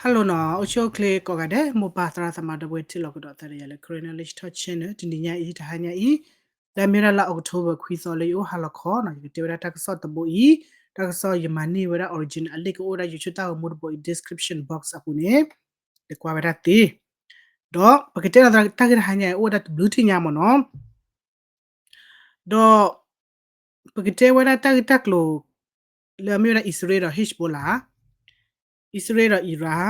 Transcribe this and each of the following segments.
Hello နီၤ, အိၣ်ဆူၣ်အိၣ်ချ့ကိးဂၤဒဲး, မိၢ်ပၢ်သရၣ်သမါဒီပုၢ်ဝဲၢ် ထံၣ်လိာ်ကဒီးသးဒီးယၤလၢ Karen Knowledge Talk Channel တနံၤညါအံၤ တဟါညါအံၤ, လၢအမ့ၢ်ဝဲဒၣ်လါ October ခွံသီလၢယအိၣ်ဟါလီၤခီနီၤ, ယကတဲဝဲဒၣ်တၢ်ကစီၣ်တဘိအံၤ, တၢ်ကစီၣ်ယမၤန့ၢ်ဝဲဒၣ် original အလံာ်ကအိၣ်ဝဲဒၣ် YouTube တၢ်ဂီၤမူတဘိအံၤ description box အပူၤန့ၣ်, ယကွၢ်ဝဲဒၣ်သ့, ဒီးပကတဲလီၤတၢ်ဂ့ၢ်တဟါညါအံၤ အိၣ်ဝဲဒၣ်တဘျုးထံၣ်ညါမ့ၢ်နီၤ. ဒီး ပကတဲဝဲဒၣ်တၢ်ဂ့ၢ်တၢ်ကျိၤ လၢအမ့ၢ်ဝဲဒၣ် အံၣ်စရ့လးဒီး Hezbollah, အံၣ်စရ့လးဒီး Iran,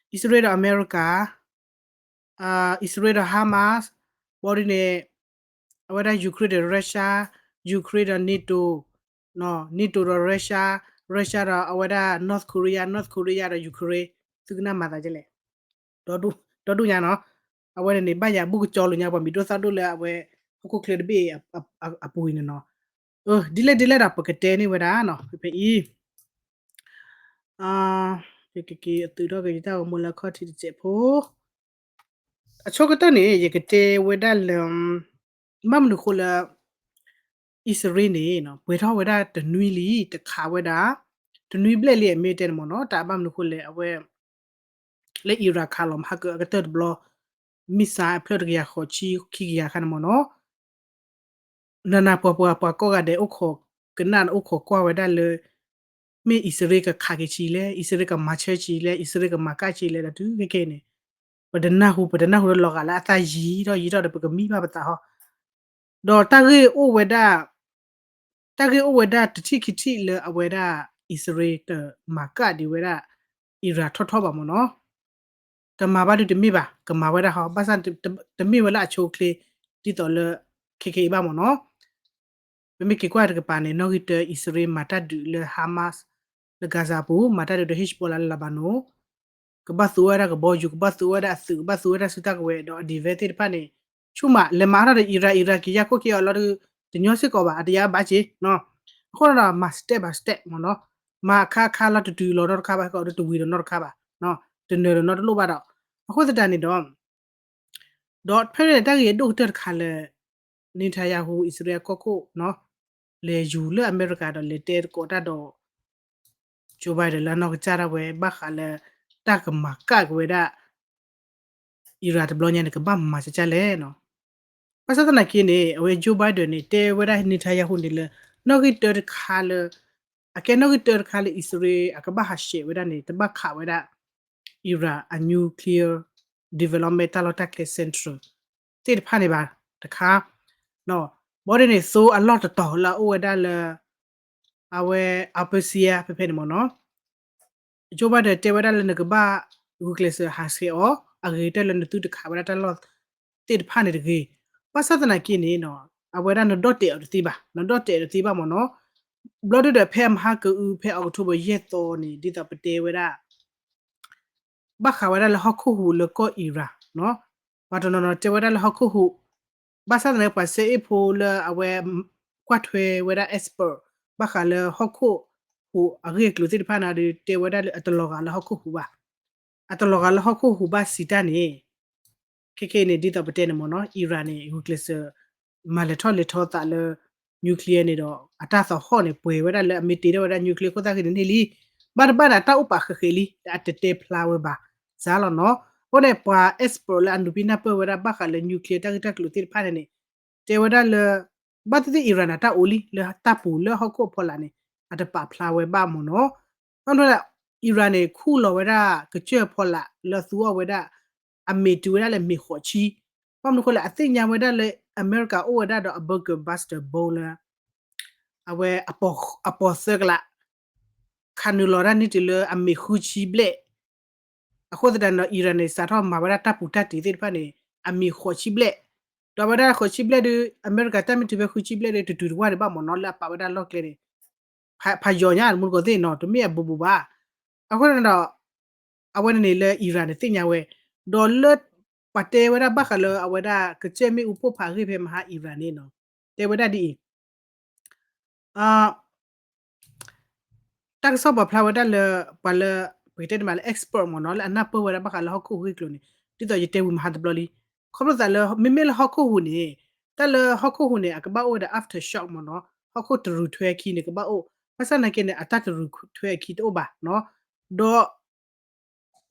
အံၣ်စရ့လးဒီး အမဲရကၤ, အံၣ်စရ့လးဒီး Hamas, ဘီဒ်န့ၣ် အဝဲဒၣ် Ukraine ဒီး Russia, Ukraine ဒီး NATO, NATO ဒီး Russia, Russia ဒီးအဝဲဒၣ် North Korea, North Korea ဒီး Ukraine, သုကနၣ်မၤသးဒ်လဲၣ် ဒီဒူၣ်ညါနီၤ, အဝဲန့ၣ်န့ၣ် ဘၣ်ယၤဘူၣ်ကကၠီလိာ်ညါပှၤမံၤဒိၣ်သၣ်ဒိၣ်လၢအဝဲ ဟီၣ်ခိၣ်ချၢတဘ့ၣ်အပူၤအံၤန့ၣ်နီၤ, ဒ်လဲၣ်ဒ်လဲၣ်ဒီး ပကတဲန့ၢ်ဝဲဒၣ်နီၤ ဖဲဖဲအံၤ, ယကက့ၤအသုးထီၣ်က့ၤယတၢ်ဂီၤမူလၢခီၣ်ထံးတစဲးဖိ အဆိကတၢၢ်န့ၣ် ယကတဲဝဲဒၣ်လၢ ဘၣ်မနုၤဃိလၢ အံၣ်စရ့လးန့ၣ် ပှဲၤထီၣ်ဝဲဒၣ်တနွံလံ တခးဝဲဒၣ် တနွံဘျဲၣ်လံ အမ့ၢ်တဲန့ၣ်မ့ၢ်နီၤ, တၢ်ဘၣ်မနုၤဃိလဲၣ် အဝဲ လၢ Iran ခးလီၤမဟါကအကတၢၢ်တဘျီ missile အဖျၢၣ်တကယၤဃိးဆံခံကယၤခါန့ၣ်မ့ၢ်နီၤ နနၢ်ပှၤပှၤပှၤကိးဂၤဒဲးအိၣ်ခိးကနၣ်အိၣ်ခိးကွၢ်ဝဲဒၣ်လၢ မ့ၢ်အံၣ်စရ့လးကခးက့ၤဆံးလဲၣ်, အံၣ်စရ့လးကမၤဆၢဆံးလဲၣ်, အံၣ်စရ့လးကမၤကၣ်ဆံးလဲၣ်ဒီးတုၤခဲကနံၣ်န့ၣ် ပတနၢ်ဟူ ပတနၢ်ဟူလၢလီၤဂာ်လၢအသၣ်ယံၤထီၣ်ယံၤထီၣ်ဒီး ပကမံဘၣ်ပသးဟီ, ဒီးတၢ်ဂ့ၢ်အိၣ်ဝဲဒၣ် တၢ်ဂ့ၢ်အိၣ်ဝဲဒၣ်တထံၣ်ခံထံၣ်လၢအဝဲဒၣ် အံၣ်စရ့လးကမၤကၣ်ဒံးဝဲဒၣ် Iran ထီၣ်ထီၣ်ဘၣ်မ့ၢ်နီၤ ကမၤဘၣ်ဒုးတမ့ၢ်ဘၣ်, ကမၤဝဲဒၣ်ဟီ, ဘၣ်ဆၣ် တမ့ၢ်ဝဲလၢအဆိအချ့ ဒ်သိးလၢ ခဲခဲအံၤဘၣ်မ့ၢ်နီၤ. ပမ့ၢ်က့ၤကွၢ်တကပၤန့ၣ် နီၣ်ဂံၢ်တၢ အံၣ်စရ့လးမၤတၢ်ဒုးလၢ Hamas လၢ Gaza ပူၤ, မၤတၢ်ဒုးဒီး Hezbollah လၢ Lebanon, ကဘၣ်သူဝဲဒၣ်ကဘီယူၤ, ကဘၣ်သူဝဲဒၣ်အသုး, ကဘၣ်သူဝဲဒၣ်စုတၢ်ကဝဲၤ, ဒီးအ defense သ့ၣ်တဖၣ်န့ၣ် ဆူၣ်မး လဲၤမၤထီၣ်ဒီး Iran, Iran က့ၤယၢ်ခိၣ်က့ၤအီၤလီၤဒီး တညီစ့ၢ်ကီးဘၣ်, အတယၤဘၣ်က့ၤ အဃိဒီးမၤ step by step မ့ၢ်နီၤ, မၤအခါခါလီၤတတုၤလီၤနီတခါဘၣ်, ဟဲကီးဒီးတဝံၤဒီးနီတခါဘၣ်, တနၢၤဒီးနီတလိၣ်ဘၣ်ဒီး, အဃိသတးန့ၣ်ဒီး ဒီးဖဲန့ၣ် တၢ်ဂ့ၢ်အဒိၣ်ကတၢၢ်တခါလၢ Netanyahu အံၣ်စရ့လးအကီၢ်ခိၣ် လဲၤယူၤလၢအမဲရကၤဒီးလဲၤတဲသကိးတၢ်ဒီး Joe Biden လၢအနီၢ်ကစၢ်ဒၣ်ဝဲ ဘၣ်ဃးလၢ တၢ်ကမၤကၣ်က့ၤဝဲဒၣ် Iran တဘျီညါန့ၣ် ကဘၣ်မၤကၢ်ကၢ်လဲၣ်နီၤ. ဘၣ်ဆၣ်သနာ်က့န့ၣ် အဝဲ Joe Biden န့ၣ် တဲဝဲဒၣ် Netanyahu န့ၣ်လၢ နီၣ်ဂံၢ်တၢတခါလၢ အကဲနီၣ်ဂံၢ်တၢတခါလၢ အံၣ်စရ့လးအကဘၣ်ဟးဆှဲးဝဲဒၣ်န့ၣ် တဘၣ်ခးဝဲဒၣ် Iran အ nuclear development တၢ်လီၢ်တၢ်ကျဲ central သ့ၣ်တဖၣ်န့ၣ်ဘၣ်တခါ, ဘီဒ်န့ၣ် သိအလီၢ်တတီၤလၢအအိၣ်ဝဲဒၣ်လၢ အဝဲ Abbassia ဖဲဖဲန့ၣ်မ့ၢ်နီၤ Joe Biden တဲဝဲဒၣ်လၢနကဘၣ်ဂုာ်ကျဲးစၢးဟးဆှဲးအီၤ အဂ့ၤကတၢၢ်လၢနသုတခးဝဲဒၣ်တၢ်လီၢ်သ့ၣ်တဖၣ်န့ၣ်တဂ့ၤ. ဘၣ်ဆၣ်သနာ်က့န့ၣ် အဝဲဒၣ်နဒီၣ်တဲာ်အီၤတသ့ဘၣ်, နဒီၣ်တဲာ်အီၤတသ့ဘၣ်မ့ၢ်နီၤ. ဘျီဒုဒီးဖဲအမဟါကအု ဖဲ October ယဲၢ်သီန့ၣ် ဒ်သိးပတဲဝဲဒၣ် ဘၣ်ဃးဝဲဒၣ်လၢဟီၣ်ခိၣ်ဟူးလၢကီၢ် Iran နီၤ, ပှၤတနီၤနီၤတဲဝဲဒၣ်လၢဟီၣ်ခိၣ်ဟူး, ဘၣ်ဆၣ်သနာ်က့ ပှၤစဲအ့ၣ်ဖိလၢအဝဲကွၢ်ထွဲဝဲဒၣ် expert ဘၣ်ဃးလၢဟီၣ်ခိၣ်ဟူးအဂ့ၢ်အကျိၤသ့ၣ်တဖၣ်န့ၣ်ဒီး တဲဝဲဒၣ်လၢအတလီၤဂာ်လၢဟီၣ်ခိၣ်ဟူးဘၣ်, အတလီၤဂာ်လၢဟီၣ်ခိၣ်ဟူးဘၣ်စံးတၢ်န့ၣ် ခဲခဲအံၤန့ၣ် ဒ်သိးပတဲန့ၣ်မ့ၢ်နီၤ Iran န့ၣ် ဂုာ်ကျဲးစၢး မၤလဲၤထီၣ်လဲၤထီသးလၢ nuclear န့ၣ်ဒီး အတၢ်သးဟီၣ်န့ၣ် ပှဲၤဝဲဒၣ်လၢအမ့ၢ်တ့ထီၣ်ဝဲဒၣ် nuclear ခိၣ်သၣ်ဃံန့ၣ်န့ၢ်လံ. ဘၣ်တဘၣ်န့ၣ် အတၢ်အိၣ်ပာ်ဃဲးဃဲးလံ လၢအတတဲဖျါဝဲဘၣ်စ့ၢ်လီၤနီၤ. အဃိန့ၣ် ပှၤ expert လၢအနုာ်ပံနၢ်ပၢၢ်ဝဲဒၣ်ဘၣ်ဃးလၢ nuclear တၢ်ဂ့ၢ်တၢ်ကျိၤသ့ၣ်တဖၣ်န့ၣ်န့ၣ် တဲဝဲဒၣ်လၢ ဘၣ်သ့ၣ်သ့ၣ် Iran န့ၣ် တၢ်အိၣ်လံ လၢတၢ်ပူၤလၢဟီၣ်ခိၣ်အဖီလာ်န့ၣ် အတပာ်ဖျါဝဲဘၣ်မ့ၢ်နီၤ. ဘၣ်မနုၤလဲၣ် Iran န့ၣ် ခူၣ်လီၤဝဲဒၣ်ကစၢၢ်ဖီလာ်လၢအသူအီၤဝဲဒၣ် အမ့ၢ်တုၤဝဲဒၣ်လၢမ့ၢ်ဃိးဆံ, ဘၣ်မနုၤအဃိလဲၣ် အသ့ၣ်ညါဝဲဒၣ်လၢ အမဲရကၤအိၣ်ဝဲဒၣ်ဒီးအ bunker buster bomb လၢ အဝဲ အပီၢ်သၢကလး ခးနုာ်လီၤဒၣ်န့ၢ်တုၤလၢအမ့ၢ်ဃုဆံဘျဲၣ်, အဃိသတးန့ၣ်ဒီး Iran န့ၣ် စးထီၣ်မၤဝဲဒၣ်တၢ်ပူၤတၢ်တံၤသ့ၣ်တဖၣ်န့ၣ် အမ့ၢ်ဃိးဆံဘျဲၣ်, ဒီးအဝဲဒၣ်ဃိးဆံဘျဲၣ်ဒီး အမဲရကၤတၢ်မ့ၢ်တုၤဖဲဃုဆံဘျဲၣ်ဒီး တတုၤတဝၢ်ဒံးဘၣ်မ့ၢ်နီၤ လၢအပာ်ဝဲဒၣ်လီၢ်ကျဲန့ၣ် ဖးယိာ်ညါ မူတကိးသ့ၣ်နီၤ တမ့ၢ်အဘူးဘူးဘၣ်. အဃိန့ၣ်ဒီး အဝဲန့ၣ်န့ၣ်လၢ Iran န့ၣ် သ့ၣ်ညါဝဲ, ဒီးလၢပှၤတဲဝဲဒၣ်ဘၣ်ဃးလၢအဝဲဒၣ်ကစၢၢ်မ့ၣ်အူပိၢ်ဖးအဂ့ၢ်ဖဲမဟါ Iran န့ၣ်နီၤ တဲဝဲဒၣ်ဒ်အံၤ တၢ်ကစီၣ်ပာ်ဖျါဝဲဒၣ်လၢ ပှၤလၢ ပကတဲန့ၣ်မးလၢ expert မ့ၢ်နီၤ လၢအနၢ်ပၢၢ်ဝဲဒၣ်ဘၣ်ဃးလၢဟီၣ်ခိၣ်ဟူးဂ့ၢ်ကျိၤန့ၣ် ဒ်သိးယတဲဝံၤမဟါတဘျီလံ, ခီဖျိသးလၢ မ့မ့ၢ်လၢဟီၣ်ခိၣ်ဟူးန့ၣ် တၢ်လၢဟီၣ်ခိၣ်ဟူးန့ၣ် အကဘၣ်အိၣ်ဝဲဒီး aftershock မ့ၢ်နီၤ ဟီၣ်ခိၣ်တရူးထွဲအခံန့ၣ် ကဘၣ်အိၣ်, ဘၣ်ဆၣ်သနာ်က့န့ၣ် အတၢ်တရူးထွဲအခံတအိၣ်ဘၣ်နီၤ, ဒီး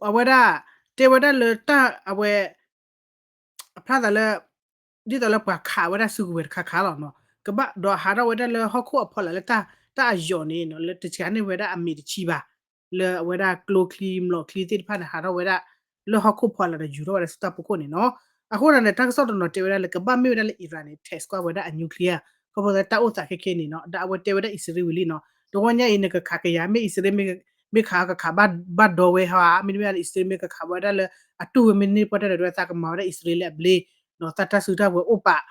အဝဲဒၣ် တဲဝဲဒၣ်လၢတၢ်အဝဲ အဖျါသးလၢ ဒ်သိးလၢပှၤခးဝဲဒၣ်စုကဝဲၤတခါခါလီၤနီၤ, ကဘၣ်ဒီးဟးထီၣ်ဝဲဒၣ်လၢဟီၣ်ခိၣ်အဖီလာ်လၢ တၢ်အယိာ်န့ၣ်နီၤ လၢတဆှးန့ၢ်ဝဲဒၣ်အမ့ၢ်တဆံဘၣ်, လၢအဝဲဒၣ်ကျိချံမျိာ်ချံသ့ၣ်တဖၣ်န့ၣ် ဟးထီၣ်ဝဲဒၣ် လၢဟီၣ်ခိၣ်ဖီလာ်ဒီးယူၤထီၣ်ဝဲဒၣ်ဆူတၢ်ဖီခိၣ်န့ၣ်နီၤ. အဃိဒီးန့ၣ် တၢ်ကစီၣ်တနီၤတဲဝဲဒၣ်လၢ ကဘၣ်မ့ၢ်ဝဲဒၣ်လၢ Iran န့ၣ် test ကွၢ်ဝဲဒၣ်အ nuclear ခီဖျိလၢတၢ်အိၣ်သးခဲခဲန့ၣ်နီၤ ဒီးအဝဲတဲဝဲဒၣ်အံၣ်စရ့လးဝံၤလံနီၤ, တဝီညါအံၤနကခးကယၤ မ့ၢ်အံၣ်စရ့လး မ့ၢ်ခးကခးဘၣ်ဒီဝဲဟါ မ့တမ့ၢ်အံၣ်စရ့လးမ့ၢ်ကခးဝဲဒၣ်လၢ အတူၢ်ဝဲမ့ၢ်န့ၢ်ပှၢ်တၢ်ဒီး တဝဲသးကမၤဝဲဒၣ်အံၣ်စရ့လးလၢအဘျ့ ဒီးတၢ်တၢ်စုတၢ်ဝဲၤအိၣ်ပာ်,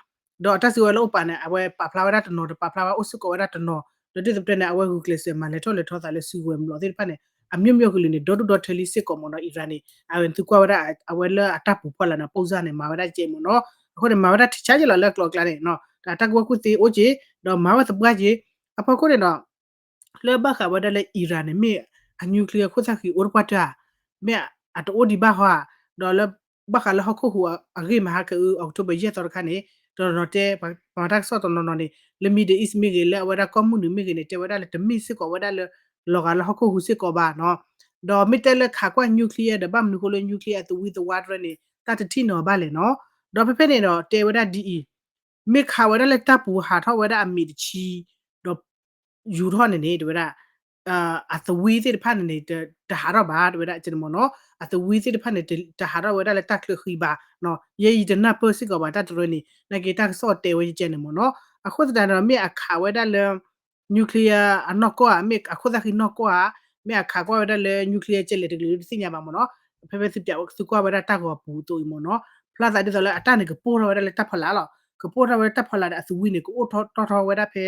ဒီးအတၢ်စုဝဲၤလၢအိၣ်ပာ်န့ၣ် အဝဲပာ်ဖျါဝဲဒၣ်တနီၤ တပာ်ဖျါဝဲအိၣ်စ့ၢ်ကီးဝဲဒၣ်တနီၤ, ဒီးဒ်သိးပတဲန့ၣ် အဝဲဂုာ်ကျဲးစၢးမၤလဲၤထီၣ်လဲၤထီသးလၢစုကဝဲၤမျိာ်သ့ၣ်တဖၣ်န့ၣ် အမျိုးမျိုးကလုာ်န့ၣ် ဒီဒူၣ်ဒီထၢလံစ့ၢ်ကီးမ့ၢ်နီၤ Iran န့ၣ် အဝဲသုကွၢ်ဝဲဒၣ် အဝဲလၢအတၢ်ပူၤဖီလာ်န့ၣ် ပိၢ်စၢ်န့ၣ် မၤဝဲဒၣ်ကဲမ့ၢ်နီၤ, အဃိန့ၣ် မၤဝဲဒၣ်ထံဆါက့လီၤလၢအကျိၤအကျဲန့ၣ်နီၤ, တၢ်ကဝီၤကူၣ်သ့အိၣ်က့ၤ ဒီးမၤဝဲသပှၢ်က့ၤ, အဖီခိၣ်န့ၣ်ဒီး လၢဘၣ်ဃးဝဲဒၣ်လၢ Iran န့ၣ် မ့ၢ်အ nuclear ခိၣ်သၣ်ဃံအိၣ်တပှၢ်တၢၢ်ဧါ, မ့ၢ်အတအိၣ်ဒံးဘၣ်ဟီဧါ, ဒီးလၢဘၣ်ဃးလၢဟီၣ်ခိၣ်ဟူးအဂ့ၢ်မဟါကအု October ယဲၢ်သီတခါန့ၣ် တနီၤနီၤတဲ ပှၤမၤတၢ်ကစီၣ်တနီၤနီၤန့ၣ် လၢ Middle East မ့ၢ်ဂ့ၤလၢအဝဲဒၣ်ကီၢ်မုၢ်နုာ်မ့ၢ်ဂ့ၤန့ၣ် တဲဝဲဒၣ်လၢတမ့ၢ်စ့ၢ်ကီးဝဲဒၣ်လၢ လီၤဂာ်လၢဟီၣ်ခိၣ်ဟူးစ့ၢ်ကီးဘၣ်နီၤ, ဒီးမ့ၢ်တဲလၢခးကွၢ် nuclear ဒီးဘၣ်မနုၤဃိလၢ nuclear အသဝံသဝါတရၢန့ၣ် တၢ်တထံၣ်နီၤဘၣ်လဲၣ်နီၤ, ဒီးဖဲဖဲန့ၣ်ဒီး တဲဝဲဒၣ်ဒ်အံၤ မ့ၢ်ခးဝဲဒၣ်လၢတၢ်ပူၤဟးထီၣ်ဝဲဒၣ်အမ့ၢ်တဆံ ဒီး ယူၤထီၣ်န့ၣ်န့ၣ် တဲဝဲဒၣ် အသဝံသ့ၣ်တဖၣ်န့ၣ်န့ၣ် တဟးထီၣ်ဘၣ် တဲဝဲဒၣ်ကဲန့ၣ်မ့ၢ်နီၤ, အသဝံသ့ၣ်တဖၣ်န့ၣ် တဟးထီၣ်ဝဲဒၣ်လၢတၢ်ချၢဃံဘၣ်, ယဲယတနၢ်ပၢၢ်စ့ၢ်ကီးဘၣ်တၢ်တရၢန့ၣ် နာ်က့တၢ်ကစီၣ်တဲဝဲကဲန့ၣ်မ့ၢ်နီၤ, အဃိသတးဒီးမ့ၢ်အခးဝဲဒၣ်လၢ nuclear အနီၢ်ကီၢ်ဧါ မ့ၢ်အခိၣ်သၣ်ဃံနီၢ်ကီၢ်ဧါ, မ့ၢ်အခးကွၢ်ဝဲဒၣ်လၢ nuclear ကဲလဲၣ်တကလုာ်တသ့ၣ်ညါဘၣ်မ့ၢ်နီၤ, ဖဲဖဲသုပျးသုကွၢ်ဝဲဒၣ်တၢ်ဂီၤပူၤအသိးအံၤမ့ၢ်နီၤ, ဖျါသးဒ်သိးလၢအတၢ်န့ၣ်ကပိၢ်ထီၣ်ဝဲဒၣ်လၢတၢ်ဖီလာ်လီၤ, ကပိၢ်ထီၣ်ဝဲဒၣ်တၢ်ဖီလာ်ဒီးအသဝံန့ၣ် ကအိၣ်ထီၣ်တီၢ်ထီၣ်ဝဲဒၣ်ဖဲ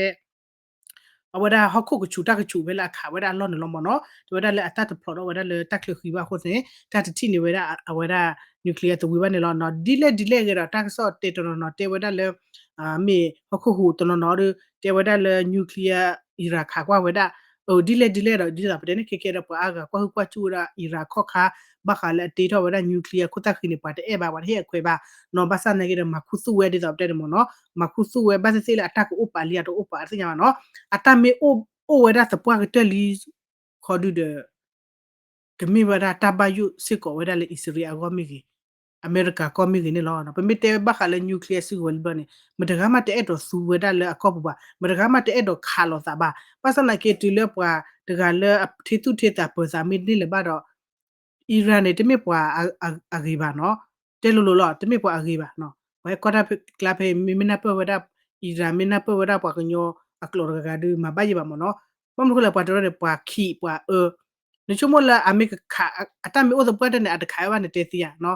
အဝဲဒၣ်ဟီၣ်ခိၣ်ကဆူးတၢ်ကဆူးဖဲလၢအခးဝဲဒၣ်အလီၢ်န့ၣ်လီၤမ့ၢ်နီၤ, တဲဝဲဒၣ်လၢအတၢ်တဖျိးထီၣ်ဝဲဒၣ်လၢတၢ်ချၢဃံဘၣ်အဃိန့ၣ် တၢ်တထံၣ်န့ၢ်ဝဲဒၣ်အဝဲဒၣ် nuclear သဝံဘၣ်န့ၣ်လီၤ, ဒ်လဲၣ်ဒ်လဲၣ်ဂ့ၤဒီးတၢ်ကစီၣ်တဲတနီၤနီၤတဲဝဲဒၣ်လၢ မ့ၢ်ဟီၣ်ခိၣ်ဟူးတနီၤနီၤဒီး တဲဝဲဒၣ်လၢ nuclear Iran ခးကွၢ်ဝဲဒၣ်, အဒ်လဲၣ်ဒ်လဲၣ်ဒီး ဒ်သိးပတဲန့ၣ် ခဲကဲဒီးပှၤအါဂၤကွၢ်ဟုၣ်ကွၢ်စူၣ်ဝဲဒၣ် Iran ခီၣ်ခါ, ဘၣ်ဃးလၢအတ့ထီၣ်ဝဲဒၣ် nuclear ခိၣ်သၣ်ဃံန့ၣ် ပှၤတအဲၣ်ဘၣ် ပှၤတဟ့ၣ်အခွဲးဘၣ်နီၤ, ဘၣ်ဆၣ်နာ်က့ဒီး မၤခူသူၣ်ဝဲဒ်သိးပတဲန့ၣ်မ့ၢ်နီၤ, မၤခူသူၣ်ဝဲ ဘၣ်သ့ၣ်သ့ၣ်လၢအတၢ်ကအိၣ်ပာ်လံအတအိၣ်ပာ်တသ့ၣ်ညါဘၣ်နီၤ, အတၢ်မ့ၢ်အိၣ်အိၣ်ဝဲဒၣ်သပှၢ်ကတၢၢ်လံ ခီဒုဒီး ကမ့ၢ်ဝဲဒၣ်တၢ်ဘၣ်ယိၣ်စ့ၢ်ကီးဝဲဒၣ်လၢအံၣ်စရ့လးအဂီၢ်မ့ၢ်ဂ့ၤ, အမဲရကၤကီၢ်မ့ၢ်ဂ့ၤန့ၣ်လီၤ. ပမ့ၢ်တဲဘၣ်ဃးလၢ nuclear စုကဝဲၤလံဘျီန့ၣ် မတဂၤမးတအဲၣ်ဒိးသူဝဲဒၣ်လၢအကီၢ်ပူၤဘၣ်, မတဂၤမးတအဲၣ်ဒိးခးလိာ်သးဘၣ်. ဘၣ်ဆၣ်သနာ်က့တုၤလၢပှၤတဂၤလၢအထ့သူၣ်ထ့သးပၢၤသးမ့ၢ်န့ၢ်လၢၤဘၣ်ဒီး Iran န့ၣ် တမ့ၢ်ပှၤအဂ့ၤဘၣ်နီၤ, တဲလိၤလိၤလီၤ တမ့ၢ်ပှၤအဂ့ၤဘၣ်နီၤ. ပှၤဟဲကီၢ်တၢ်ကျါဖဲ မ့မ့ၢ်နၢ်ပၢၢ်ဝဲဒၣ် Iran မ့ၢ်နၢ်ပၢၢ်ဝဲဒၣ်ပှၤကညီအကျိာ်တဂၤဂၤဒုး မၤဘၣ်ယံၤဘၣ်မ့ၢ်နီၤ. ဘၣ်မနုၤဃိလဲၣ် ပှၤတရၢန့ၣ် ပှၤခံးပှၤအၢ, နဆိကမိၣ်လၢအမ့ၢ်ကခး အတၢ်မ့ၢ်အိၣ်သပှၢ်တၢၢ်န့ၣ် အတခးဝဲဘၣ်န့ၣ်တဲသ့ဧါနီၤ.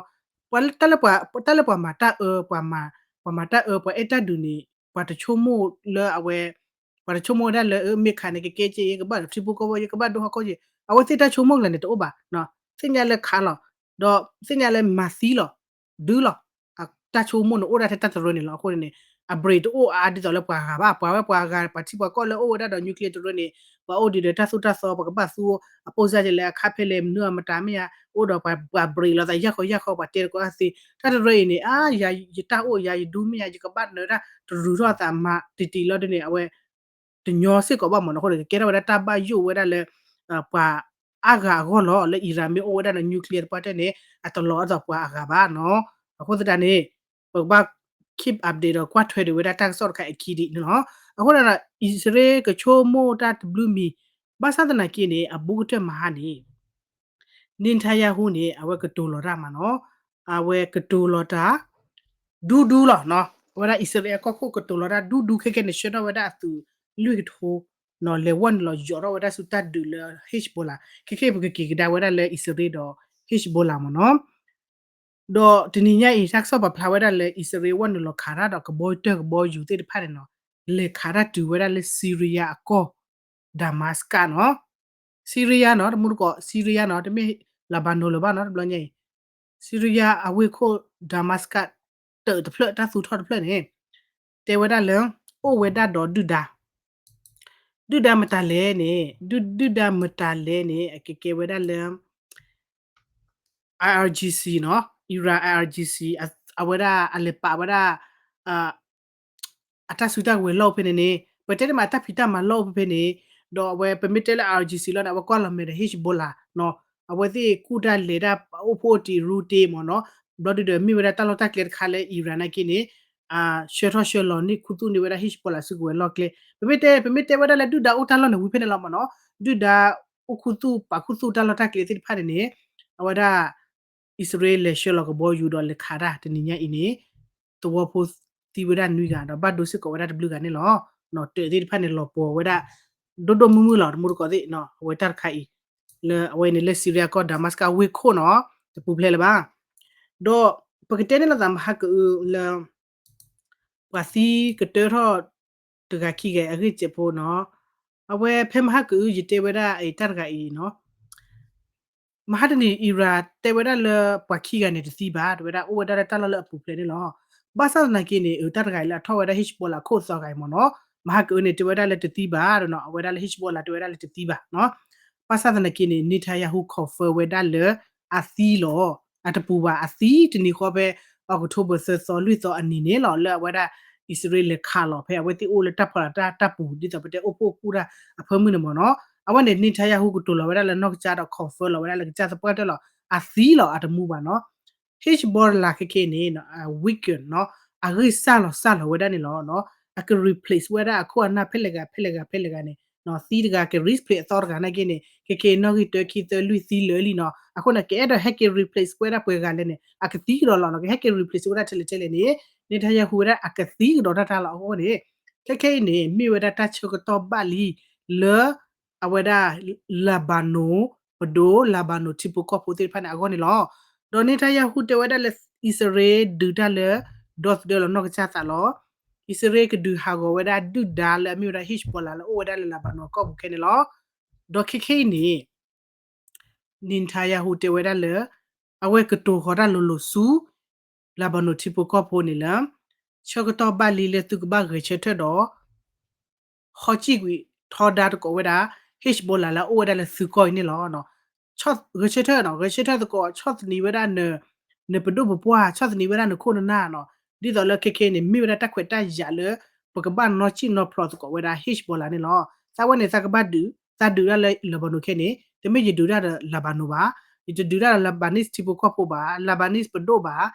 ပှၤတၢ်လၢပှၤ တၢ်လၢပှၤမၤတၢ်အၢ ပှၤမၤ ပှၤမၤတၢ်အၢ ပှၤအဲၣ်တၢ်ဒုးန့ၣ် ပှၤတဆိကမိၣ်လၢအဝဲ ပှၤတဆိကမိၣ်ဝဲဒၣ်လၢ မ့ၢ်ခးန့ၣ် ကကဲက့ၤ ယကဘၣ်ထံဖိကီၢ်ဖိ ယကဘၣ်ဒိဟီၣ်ခိၣ်က့ၤ အဝဲသ့ၣ်တၢ်ဆိကမိၣ်ကျါန့ၣ်တအိၣ်ဘၣ်. သ့ၣ်ညါလၢခးလီၤ, ဒီးသ့ၣ်ညါလၢမၤသံလီၤ, ဒုးလီၤ. တၢ်ဆိကမိၣ်န့ၣ်အိၣ်ဒၣ်ထဲတၢ်တရၢန့ၣ်လီၤ. အဃိန့ၣ်န့ၣ် အ brain တအိၣ်အါဒ်သိးလၢပှၤဂၤဘၣ်. ပှၤဝဲပှၤဂၤ ပှၤထံပှၤကီၢ်လၢအိၣ်ဝဲဒၣ်ဒီး nuclear တရၢန့ၣ် ပှၤအိၣ်ဒံးဒီးတၢ်သိၣ်တၢ်သီ ပကဘၣ်သူ အပိၢ်စၢ်ကလဲၣ် အခါဖဲလဲၣ် မနုၤအမတၤမ့ၢ်ဧါ အိၣ်ဒီးပှၤ brain လီၤသးယၢ်ဃီယၢ်ဃီ ပှၤတဲတကိးအသ့ တၢ်တရၢအံၤန့ၣ် အါ ယၤယတၢ်အိၣ် ယၤယဒူမ့ၢ်ယၤ ယကဘၣ်နၢၤတၢ်တရူးထီၣ်သးမၤတံၢ်တံၢ်လီၤဒ်န့ၣ် အဝဲ တညီစ့ၢ်ကီးဘၣ်မ့ၢ်နီၤ. အဃိန့ၣ် ကကဲထီၣ်ဝဲဒၣ်တၢ်ဘၣ်ယိၣ်ဝဲဒၣ်လၢ ပှၤအါဂၤအဂီၢ်လီၤ. လၢ Iran မ့ၢ်အိၣ်ဝဲဒၣ်ဒီး nuclear သပှၢ်တၢၢ်န့ၣ် အတလီၤအသးပှၤအဂၤဘၣ်နီၤ. အဃိသတးန့ၣ် ပကဘၣ် keep update ဒီးကွၢ်ထွဲဒံးဝဲဒၣ်တၢ်ကစီၣ်တခါအခံဒံးန့ၣ်လီၤ. အဃိန့ၣ်ဒီး အံၣ်စရ့လးကဆိကမိၣ်တၢ်တဘျုးမံၤ ဘၣ်ဆၣ်သနာ်က့န့ၣ် အဘူးကတၢၢ်မဟါန့ၣ် Netanyahu န့ၣ် အဝဲကတိၤလီၤတၢ်မးနီၤ, အဝဲကတိၤလီၤတၢ် ဒူဒူလီၤနီၤ. အဝဲဒၣ်အံၣ်စရ့လးအကီၢ်ခိၣ်ကတိၤလီၤတၢ်ဒူဒူခဲကဲန့ၣ် ဆှၢထီၣ်ဝဲဒၣ်အသုးလွံၢ်ကထိ နီၤ လဲၤဝဲနုာ်လီၤယိးထီၣ်ဝဲဒၣ်ဆူတၢ်ဒုးလၢ Hezbollah ခဲကဲပကက့ၤကဒါဝဲဒၣ်လၢအံၣ်စရ့လးဒီး Hezbollah မးနီၤ. ဒီးတနံၤညါအံၤ တၢ်ကစီၣ်ပာ်ဖျါဝဲဒၣ်လၢ အံၣ်စရ့လးဝဲနုာ်လီၤခးတၢ်ဒီးကဘီတၢၢ်ကဘီယူၤသ့ၣ်တဖၣ်န့ၣ်နီၤ လဲၤခးတၢ်တုၤဝဲဒၣ်လၢ Syria အကီၢ် Damascus နီၤ. Syria နီၤ တမူတကိး Syria နီၤ တမ့ၢ် Lebanon လၢၤဘၣ်နီၤ တဘျီညါအံၤ Syria အဝ့ၢ်ခိၣ် Damascus တၢးတဖျၢၣ် တၢ်သူထီၣ်တဖျၢၣ်န့ၣ် တဲဝဲဒၣ်လၢ အိၣ်ဝဲဒၣ်ဒီးဒုၣ်ဒါ ဒုၣ်ဒါမတၤလဲၣ်န့ၣ် ဒုၣ်ဒါမတၤလဲၣ်န့ၣ် အကကဲဝဲဒၣ်လၢ IRGC နီၤ Iran IRGC အဝဲဒၣ်အလဲၤပာ်ဝဲဒၣ် အတၢ်စုတၢ်ကဝဲၤလီၢ်အိၣ်ဖဲန့ၣ်န့ၣ် ပတဲတမးအတၢ်ဖံးတၢ်မၤလီၢ်အိၣ်ဖဲဖဲန့ၣ် ဒီးအဝဲပမ့ၢ်တဲလၢ IRGC လီၤန့ၣ် အဝဲကွၢ်လီၤမဲာ်ဒီး Hezbollah နီၤ အဝဲသ့ၣ်ကူၣ်တၢ်လဲၤတၢ်အိၣ်ဖှိၣ်အိၣ်တံၢ်ရူတ့ၢ်မ့ၢ်နီၤ, ဘျီဒုဒီးမ့ၢ်ဝဲဒၣ်တၢ်လီၢ်တၢ်ကျဲတခါလၢ Iran နာ်က့န့ၣ် ဆှၢထီၣ်ဆှၢလီၤန့ၢ်ခူသူၣ်န့ၢ်ဝဲဒၣ် Hezbollah စုကဝဲၤလီၢ်ကျဲ, ပမ့ၢ်တဲ ပမ့ၢ်တဲဝဲဒၣ်လၢဒုၣ်ဒါအိၣ်တၢ်လီၢ်န့ၣ်ဝံၤဖဲန့ၣ်လီၤမ့ၢ်နီၤ, ဒုၣ်ဒါအိၣ်ခူသူၣ်ပာ်ခူသူၣ်တၢ်လီၢ်တၢ်ကျဲသ့ၣ်တဖၣ်န့ၣ်န့ၣ် အဝဲဒၣ် အံၣ်စရ့လးလဲၤဆှၢလီၤကဘီယူၤဒီးလဲၤခးတၢ်တနံၤညါအံၤန့ၣ် သဝီဖိသံဝဲဒၣ်နွံဂၤ ဒီးဘၣ်ဒိစ့ၢ်ကီးဝဲဒၣ်တဘျုးဂၤန့ၣ်လီၤ. တၢးသ့ၣ်တဖၣ်န့ၣ် လီၤပှီၤဝဲဒၣ် ဒိၣ်ဒိၣ်မုၢ်မုၢ်လီၤ တမူတကိးသ့ၣ် အဝဲတၢ်တခါအံၤ လၢအဝဲန့ၣ်လၢ Syria ကီၢ် Damascus ဝ့ၢ်ခိၣ်နီၤ တပူၤဖျဲးလၢၤဘၣ်. ဒီးပကတဲန့ၣ်လီၤသးမဟါကအုလၢ ပှၤသံကတၢထီၣ် တဂၤခံဂၤအဂ့ၢ်စဲးဖိနီၤ, အဝဲဖဲမဟါကအုယတဲဝဲဒၣ်အတၢ်တဂၤအံၤနီၤ မဟါတနံၤ Iran တဲဝဲဒၣ်လၢပှၤခံဂၤန့ၣ်တသံဘၣ် တဲဝဲဒၣ်အိၣ်ဝဲဒၣ်လၢတၢ်လီၢ်လၢအပူၤဖျဲးန့ၣ်လီၤ. ဘၣ်ဆၣ်သနာ်က့န့ၣ် အတၢ်တဂၤအံၤလၢအထီၣ်ဝဲဒၣ် Hezbollah ခိၣ်သီဂၤအံၤမ့ၢ်နီၤ, မဟါကအုန့ၣ် တဲဝဲဒၣ်လၢတသံဘၣ်နီၤ, အဝဲဒၣ်လၢ Hezbollah တဲဝဲဒၣ်လၢတသံဘၣ်နီၤ. ဘၣ်ဆၣ်သနာ်က့န့ၣ် Netanyahu confirm ဝဲဒၣ်လၢ အသံလီၤ, အတပူၤဘၣ် အသံတနံၤဃီဖဲ October သၢသီလွံၢ်သီအနံၤန့ၣ်လီၤ လၢအဝဲဒၣ် အံၣ်စရ့လးလဲၤခးလီၤ ဖဲအဝဲသ့ၣ်အိၣ်လၢတၢ်ဖီလာ်တၢ်ပူၤ ဒ်သိးပတဲအိၣ်ဖှိၣ်ကူၣ်တၢ်အဖၢမုၢ်န့ၣ်မ့ၢ်နီၤ. အဝဲန့ၣ် Netanyahu ကတိၤလီၤဝဲဒၣ်လၢနီၢ်ကစၢ်ဒီး confirm လီၤဝဲဒၣ်လၢကစၢ်သပှၢ်တၢၢ်လီၤ အသံလီၤ အတမူဘၣ်နီၤ. Hezbollah ခဲခဲအံၤန့ၣ် weaken နီၤ, အဂံၢ်စၢ်လီၤစၢ်လီၤဝဲဒၣ်န့ၣ်လီၤ. အက replace ဝဲဒၣ်အခိၣ်အနၢ်ဖဲလဲၣ်ဂၤဖဲလဲၣ်ဂၤဖဲလဲၣ်ဂၤန့ၣ် သံတဂၤက replace အသီတဂၤနာ်က့န့ၣ် ခဲခဲအံၤ နီၣ်ဂံၢ်တၢခံသၢလွံၢ်သံလၢာ်လံနီၤ. အဃိန့ၣ် ကအဲၣ်ဒိးဟဲက့ၤ replace ဝဲဒၣ်ပှဲၤဂၤလဲၣ်န့ၣ် အကသံကဒီးလီၤနီၤ, ကဟဲက့ၤ replace ဝဲဒၣ်ထဲလဲၣ်ထဲလဲၣ်န့ၣ် Netanyahu ဝဲဒၣ်အကသံကဒီးတၢ်တၢ်လီၤ. အဃိန့ၣ် ခဲခဲအံၤန့ၣ် မ့ၢ်ဝဲဒၣ်တၢ်ဆၢကတီၢ်ဘၣ်လံ လၢ အဝဲဒၣ် Lebanon ပဒိၣ် Lebanon ထံဖိကီၢ်ဖိသ့ၣ်တဖၣ်န့ၣ်အဂီၢ်န့ၣ်လီၤ. ဒီး Netanyahu တဲဝဲဒၣ်လၢ အံၣ်စရ့လးဒုးတၢ်လၢ ဒီသဒၢလီၤနီၢ်ကစၢ်သးလီၤ. အံၣ်စရ့လးကဒုးဟးဂီၤဝဲဒၣ်ဒုၣ်ဒါလၢအမ့ၢ်ဝဲဒၣ် Hezbollah လၢအိၣ်ဝဲဒၣ်လၢ Lebanon အကီၢ်ပူၤခဲန့ၣ်လီၤ. ဒီးခဲခဲအံၤန့ၣ် Netanyahu တဲဝဲဒၣ်လၢ အဝဲကတိၤဃီၤတၢ်လိၤလိၤဆူ Lebanon ထံဖိကီၢ်ဖိန့ၣ်လၢ ဆၢကတီၢ်ဘၣ်လံလၢသုကဘၣ်ဂဲၤဆၢထၢၣ်ဒီး ဟီစံၣ်ကွံာ်ထီဒါသကိးဝဲဒၣ် Hezbollah လၢအအိၣ်ဝဲဒၣ်လၢသုကီၢ်အံၤန့ၣ်လီၤ. ဂဲၤဆၢထၢၣ်နီၤ, ဂဲၤဆၢထၢၣ်သကိး ဆီၣ်သနံးဝဲဒၣ် နပဒိၣ်ပပှၢ် ဆီၣ်သနံးဝဲဒၣ်နခိၣ်နနၢ်နီၤ, ဒ်သိးလၢခဲခဲအံၤန့ၣ် မ့ၢ်ဝဲဒၣ်တၢ်ခွဲးတၢ်ယာ်လၢ ပကဘၣ်နီၣ်စံၣ်နီၣ်ဖျိးသကိးဝဲဒၣ် Hezbollah န့ၣ်လီၤ. သးဝဲန့ၣ် သးကဘၣ်ဒုး, သးဒုးဒၣ်လၢ Lebanon ခဲန့ၣ် တမ့ၢ်ယဒုးတၢ်ဒီး Lebanon ဘၣ်, ယတဒုးတၢ်ဒီး Lebanese ထံဖိကီၢ်ဖိဘၣ်, Lebanese ပဒိၣ်ဘၣ်,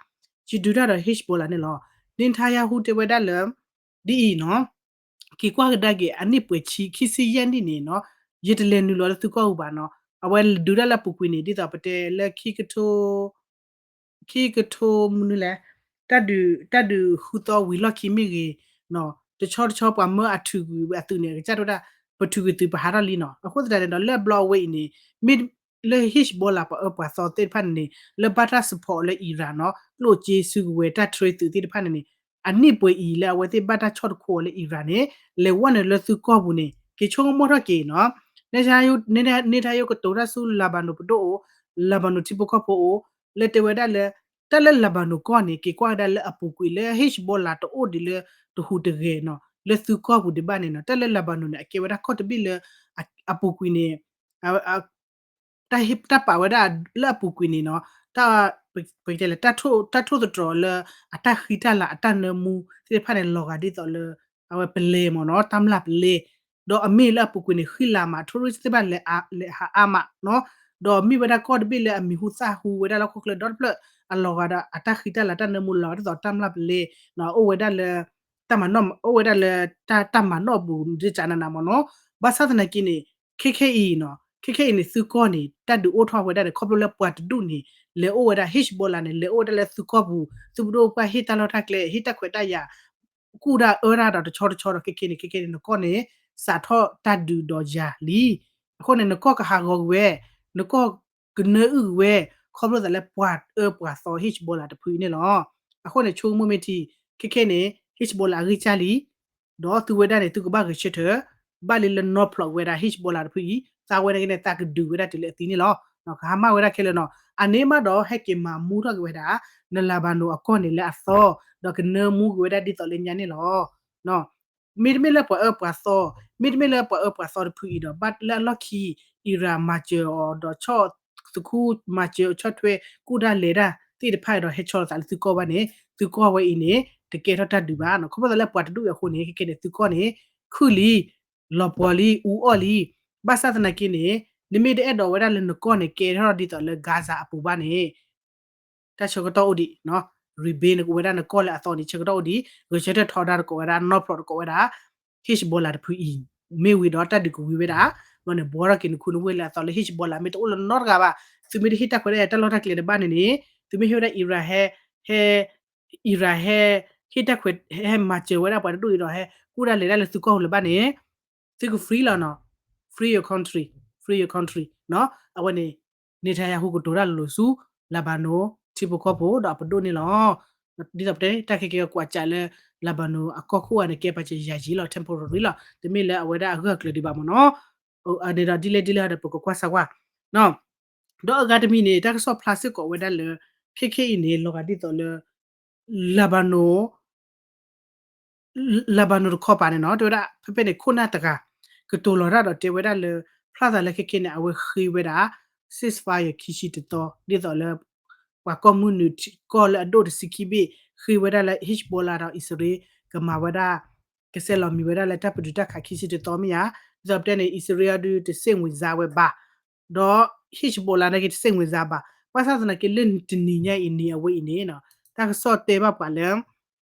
ယဒုးတၢ်ဒီး Hezbollah န့ၣ်လီၤ. Netanyahu တဲဝဲဒၣ်လၢ ဒ်အံၤနီၤ, က့ၤကွၢ်ကဒါက့ၤ အနံၣ်ပှဲၤဆံ ခံဆံယဲၢ်နံၣ်န့ၣ်နီၤ, ယတလဲၤနုာ်လီၤလၢသုကီၢ်ပူၤဘၣ်နီၤ, အဝဲဒုးတၢ်လၢအပူၤကွံာ်န့ၣ် ဒ်သိးပတဲလၢ ခံကထိ ခံကထိမနုၤလဲၣ်, တၢ်ဒုး တၢ်ဒုးဃုသီဝံၤလီၢ်ခံမ့ၢ်ဂ့ၤ, တဆီတဆီပှၤမၢအထုးကွံာ်အသုးန့ၣ် ကစၢ်တဲဝဲဒၣ် ပထုးကွံာ်သုးပဟးထီၣ်လံနီၤ. အဃိသတးန့ၣ်ဒီး လၢအဘျီအဝဲအံၤန့ၣ် မ့ၢ်လၢ Hezbollah ပှၤအၢပှၤသီသ့ၣ်တဖၣ်န့ၣ်န့ၣ် လၢဘၣ်တၢ် support လၢ Iran နီၤ, ကျိၣ်စ့စုကဝဲၤတၢ်ထြဲသုးသ့ၣ်တဖၣ်န့ၣ်န့ၣ် အနံၣ်ပှဲၤအံၤလၢအဝဲသ့ၣ်ဘၣ်တၢ်ဆီၣ်တခိၣ်အီၤလၢ Iran န့ၣ် လဲၤဝဲနုာ်လၢသုကီၢ်ပူၤန့ၣ် က့ၤဆိကမိၣ်ထီၣ်က့ၤနီၤ. Netanyahu ကတိၤတၢ်ဆူ Lebanon ပဒိၣ်အိၣ်, Lebanon ထံဖိကီၢ်ဖိအိၣ်, လၢတဲဝဲဒၣ်လၢ တၢ်လၢ Lebanon ကီၢ်န့ၣ် က့ၤကွၢ်ကဒါလၢအပူၤကွံာ်လၢ Hezbollah တအိၣ်ဒံးလၢတဟူးတဂဲၤနီၤ, လၢသုကီၢ်ပူၤဒံးဘၣ်န့ၣ်နီၤ, တၢ်လၢ Lebanon န့ၣ် အကဲဝဲဒၣ်ကီၢ်တဘ့ၣ်လၢ အပူၤကွံာ်န့ၣ် တၢ်ပာ်ဝဲဒၣ်လၢအပူၤကွံာ်န့ၣ်နီၤ, တၢ် ပကတဲလၢ တၢ်ထိၣ်သတြီၤလၢအတၢ်ဃံတၢ်လၤအတၢ်နၢမူသ့ၣ်တဖၣ်န့ၣ် လီၤဂာ်ဒ်သိးလၢ အဝဲပလဲမ့ၢ်နီၤ, တၢ်မျၢ်ပလဲ, ဒီးအမ့ၢ်လၢအပူၤကွံာ်န့ၣ် ဃံလၤမး, tourist သ့ၣ်တဖၣ်လဲၤဟးအါမးနီၤ, ဒီးမ့ၢ်ဝဲဒၣ်ကီၢ်တဘ့ၣ်လၢအမံၤဟူသၣ်ဟူဝဲဒၣ်လၢဟီၣ်ခိၣ်ချၢဒီတဖျၢၣ် အလီၤဂာ်ဒီးအတၢ်ဃံတၢ်လၤတၢ်နၢမူလီၤဂာ်ဒ်သိးတၢ်မျၢ်ပလဲ, အိၣ်ဝဲဒၣ်လၢ တၢ်မၤနီၣ် အိၣ်ဝဲဒၣ်လၢ တၢ်မၤနီၣ်အပူၤ ဒ်ကနနၤမ့ၢ်နီၤ. ဘၣ်ဆၣ်သနာ်က့န့ၣ် ခဲခဲအံၤနီၤ, ခဲခဲအံၤန့ၣ် သုကီၢ်န့ၣ် တၢ်ဒုးအိၣ်ထီၣ်ဝဲဒၣ်န့ၣ် ခီဖျိလၢပှၤတဒူၣ်န့ၣ် လဲၤအိၣ်ဝဲဒၣ် Hezbollah န့ၣ် လဲၤအိၣ်ဝဲဒၣ်လၢသုကီၢ်ပူၤ, သုပဒိၣ်ပှၢ်ဟ့ၣ်တၢ်လီၢ်တၢ်ကျဲ ဟ့ၣ်တၢ်ခွဲးတၢ်ယာ် ကူၣ်တၢ်အၢတၢ်ဒီးတဆီတဆီဒီး ခဲခဲန့ၣ် ခဲခဲန့ၣ် နကီၢ်န့ၣ် စးထီၣ်တၢ်ဒုးဒီးယၤလံ. အဃိန့ၣ် နကီၢ်ကဟးဂီၤကွံာ်ဝဲ, နကီၢ်ကနၢအုၣ်ကွံာ်ဝဲ ခီဖျိသးလၢပှၤအၢပှၤသီ Hezbollah တဖုအံၤန့ၣ်လီၤ. အဃိန့ၣ် ဆိကမိၣ်မ့ၢ်ထံ ခဲခဲန့ၣ် Hezbollah အဂံၢ်စၢ်လံ ဒီးသုဝဲဒၣ်န့ၣ် သုကဘၣ်ဂဲၤဆၢထၢၣ် ဘၣ်လံလၢနီၢ်ဖျိးဝဲဒၣ် Hezbollah တဖုအံၤ သးဝဲန့ၣ်က့န့ၣ် သးကဒုးဝဲဒၣ်တုၤလၢအသံန့ၣ်လီၤ. ကဟါမၢ်ဝဲဒၣ်ခဲလၢာ်နီၤ, အန့ၣ်မးဒီးဟဲက့ၤမၤမူထီၣ်က့ၤဝဲဒၣ် န Lebanon အကီၢ်န့ၣ်လၢအသီ, ဒီးကနၢမူက့ၤဝဲဒၣ်ဒ်သိးလၢညါန့ၣ်လီၤ. မ့တမ့ၢ်လၢပှၤအၢပှၤသီ, မ့တမ့ၢ်လၢပှၤအၢပှၤသီတဖုအံၤဒီး ဘၣ်လၢအလီၢ်ခံ Iran မၤစၢၤအီၤဒီးဆီၣ်သခူမၤစၢၤဆီၣ်ထွဲကူၣ်တၢ်လဲၤတၢ်သ့ၣ်တဖၣ်အံၤဒီး ဟဲဆီလီၤသးလၢသုကီၢ်ဘၣ်န့ၣ် သုကီၢ်ဝဲအံၤန့ၣ် တကဲထီၣ်တၢ်ဒုးဘၣ်နီၤ. ခီဖျိသးလၢပှၤတဒူၣ်အံၤအဃိန့ၣ် ခဲခဲန့ၣ် သုကီၢ်န့ၣ် ခုၣ်လံ လီၤပှီၤလံ အူအီၣ်လံ. ဘၣ်ဆၣ်သနာ်က့န့ၣ် နမ့ၢ်တအဲၣ်ဒိးဝဲဒၣ်လၢနကီၢ်န့ၣ် ကဲထီၣ်ဒ်သိးလၢ Gaza အပူၤဘၣ်န့ၣ် တၢ်ဆၢကတီၢ်အိၣ်ဒံး, ရံဘ့န့ၣ် ကဝဲဒၣ်နကီၢ်လၢအသီန့ၣ် ဆၢကတီၢ်အိၣ်ဒံး, ဂဲၤဆၢထၢၣ်ထီဒါတကိးဝဲဒၣ် နီၢ်ဖျိးတကိးဝဲဒၣ် Hezbollah တဖုအံၤ, မ့ၢ်ဝံၤဒီးတၢ်ဒုးကဝံၤဝဲဒၣ်, ဘျီန့ၣ် ဘှီထီၣ်က့ၤနခူနဝ့ၢ်လၢအသီလၢ Hezbollah မ့ၢ်တအိၣ်လၢနီတဂၤဘၣ်, သုမ့ၢ်တဟ့ၣ်တၢ်ခွဲးတၢ်ယာ်တၢ်လီၢ်တၢ်ကျဲတဘၣ်န့ၣ်န့ၣ်, သုမ့ၢ်ဟ့ၣ်ဝဲဒၣ် Iran ဟဲ, ဟဲ, Iran ဟဲ, ဟ့ၣ်တၢ်ခွဲး ဟဲမၤစၢၤဝဲဒၣ်ပှၤတဒူၣ်အံၤဒီး ဟဲကူၣ်ဒၣ်လဲာ်ဒၣ်လၢသုကီၢ်ပူၤလၢၤဘၣ်န့ၣ် သုက free လီၤနီၤ, free your country, free your country နီၤ, အဝဲန့ၣ် Netanyahu ကတိၤတၢ်လိၤလိၤဆူ Lebanon ထံဖိကီၢ်ဖိဒီးအပဒိၣ်န့ၣ်လီၤ. ဒ်သိးပတဲ တၢ်ခဲကဲကွၢ်ကးလၢ Lebanon အကီၢ်ခိၣ်အံၤန့ၣ် ကဲပာ်စၢၤယၤယံၤလီၤ temporary လီၤ, တမ့ၢ်လၢအဝဲဒၣ်အဂၢၢ်အကျၢၤဒံးဘၣ်မ့ၢ်နီၤ, န့ၣ်ဒီးဒ်လဲၣ်ဒ်လဲၣ်ဒီးပကကွၢ်စၢ်ကွၢ် ဒီးအဂၤတမံၤန့ၣ် တၢ်ကစီၣ်ဖျါစ့ၢ်ကီးဝဲဒၣ်လၢ ခဲခဲအံၤန့ၣ် လီၤဂာ်ဒ်သိးလၢ Lebanon Lebanon တခီပၤန့ၣ်နီၤ တဲဝဲဒၣ် ဖဲဖဲန့ၣ် ခိၣ်နၢ်တဂၤ ကတိၤလီၤတၢ်ဒီးတဲဝဲဒၣ်လၢ ဖျါသးလၢခဲခဲန့ၣ် အဝဲဃ့ဝဲဒၣ် ceasefire ခံဆံတသီ ဒ်သိးလၢ ပှၤကီၢ်မုၢ်နုာ်ကီၢ်လၢအဒိၣ်တဆံခံဘ့ၣ် ဃ့ဝဲဒၣ်လၢ Hezbollah ဒီးအံၣ်စရ့လး ကမၤဝဲဒၣ် ကဆဲးလီၤမံၤဝဲဒၣ်လၢတၢ်ပတုာ်တၢ်ခးခံဆံတသီမ့ၢ်ဧါ, ဒ်သိးပတဲန့ၣ် အံၣ်စရ့လးဒုးတစ့ၣ်ဝင်စားဝဲဘၣ်, ဒီး Hezbollah နာ်က့တစ့ၣ်ဝင်စားဘၣ်, ဘၣ်ဆၣ်သနာ်က့လၢတနံၤညါအံၤ နံၤအဝဲအံၤန့ၣ် တၢ်ကစီၣ်တဲဘၣ်ပှၤလၢ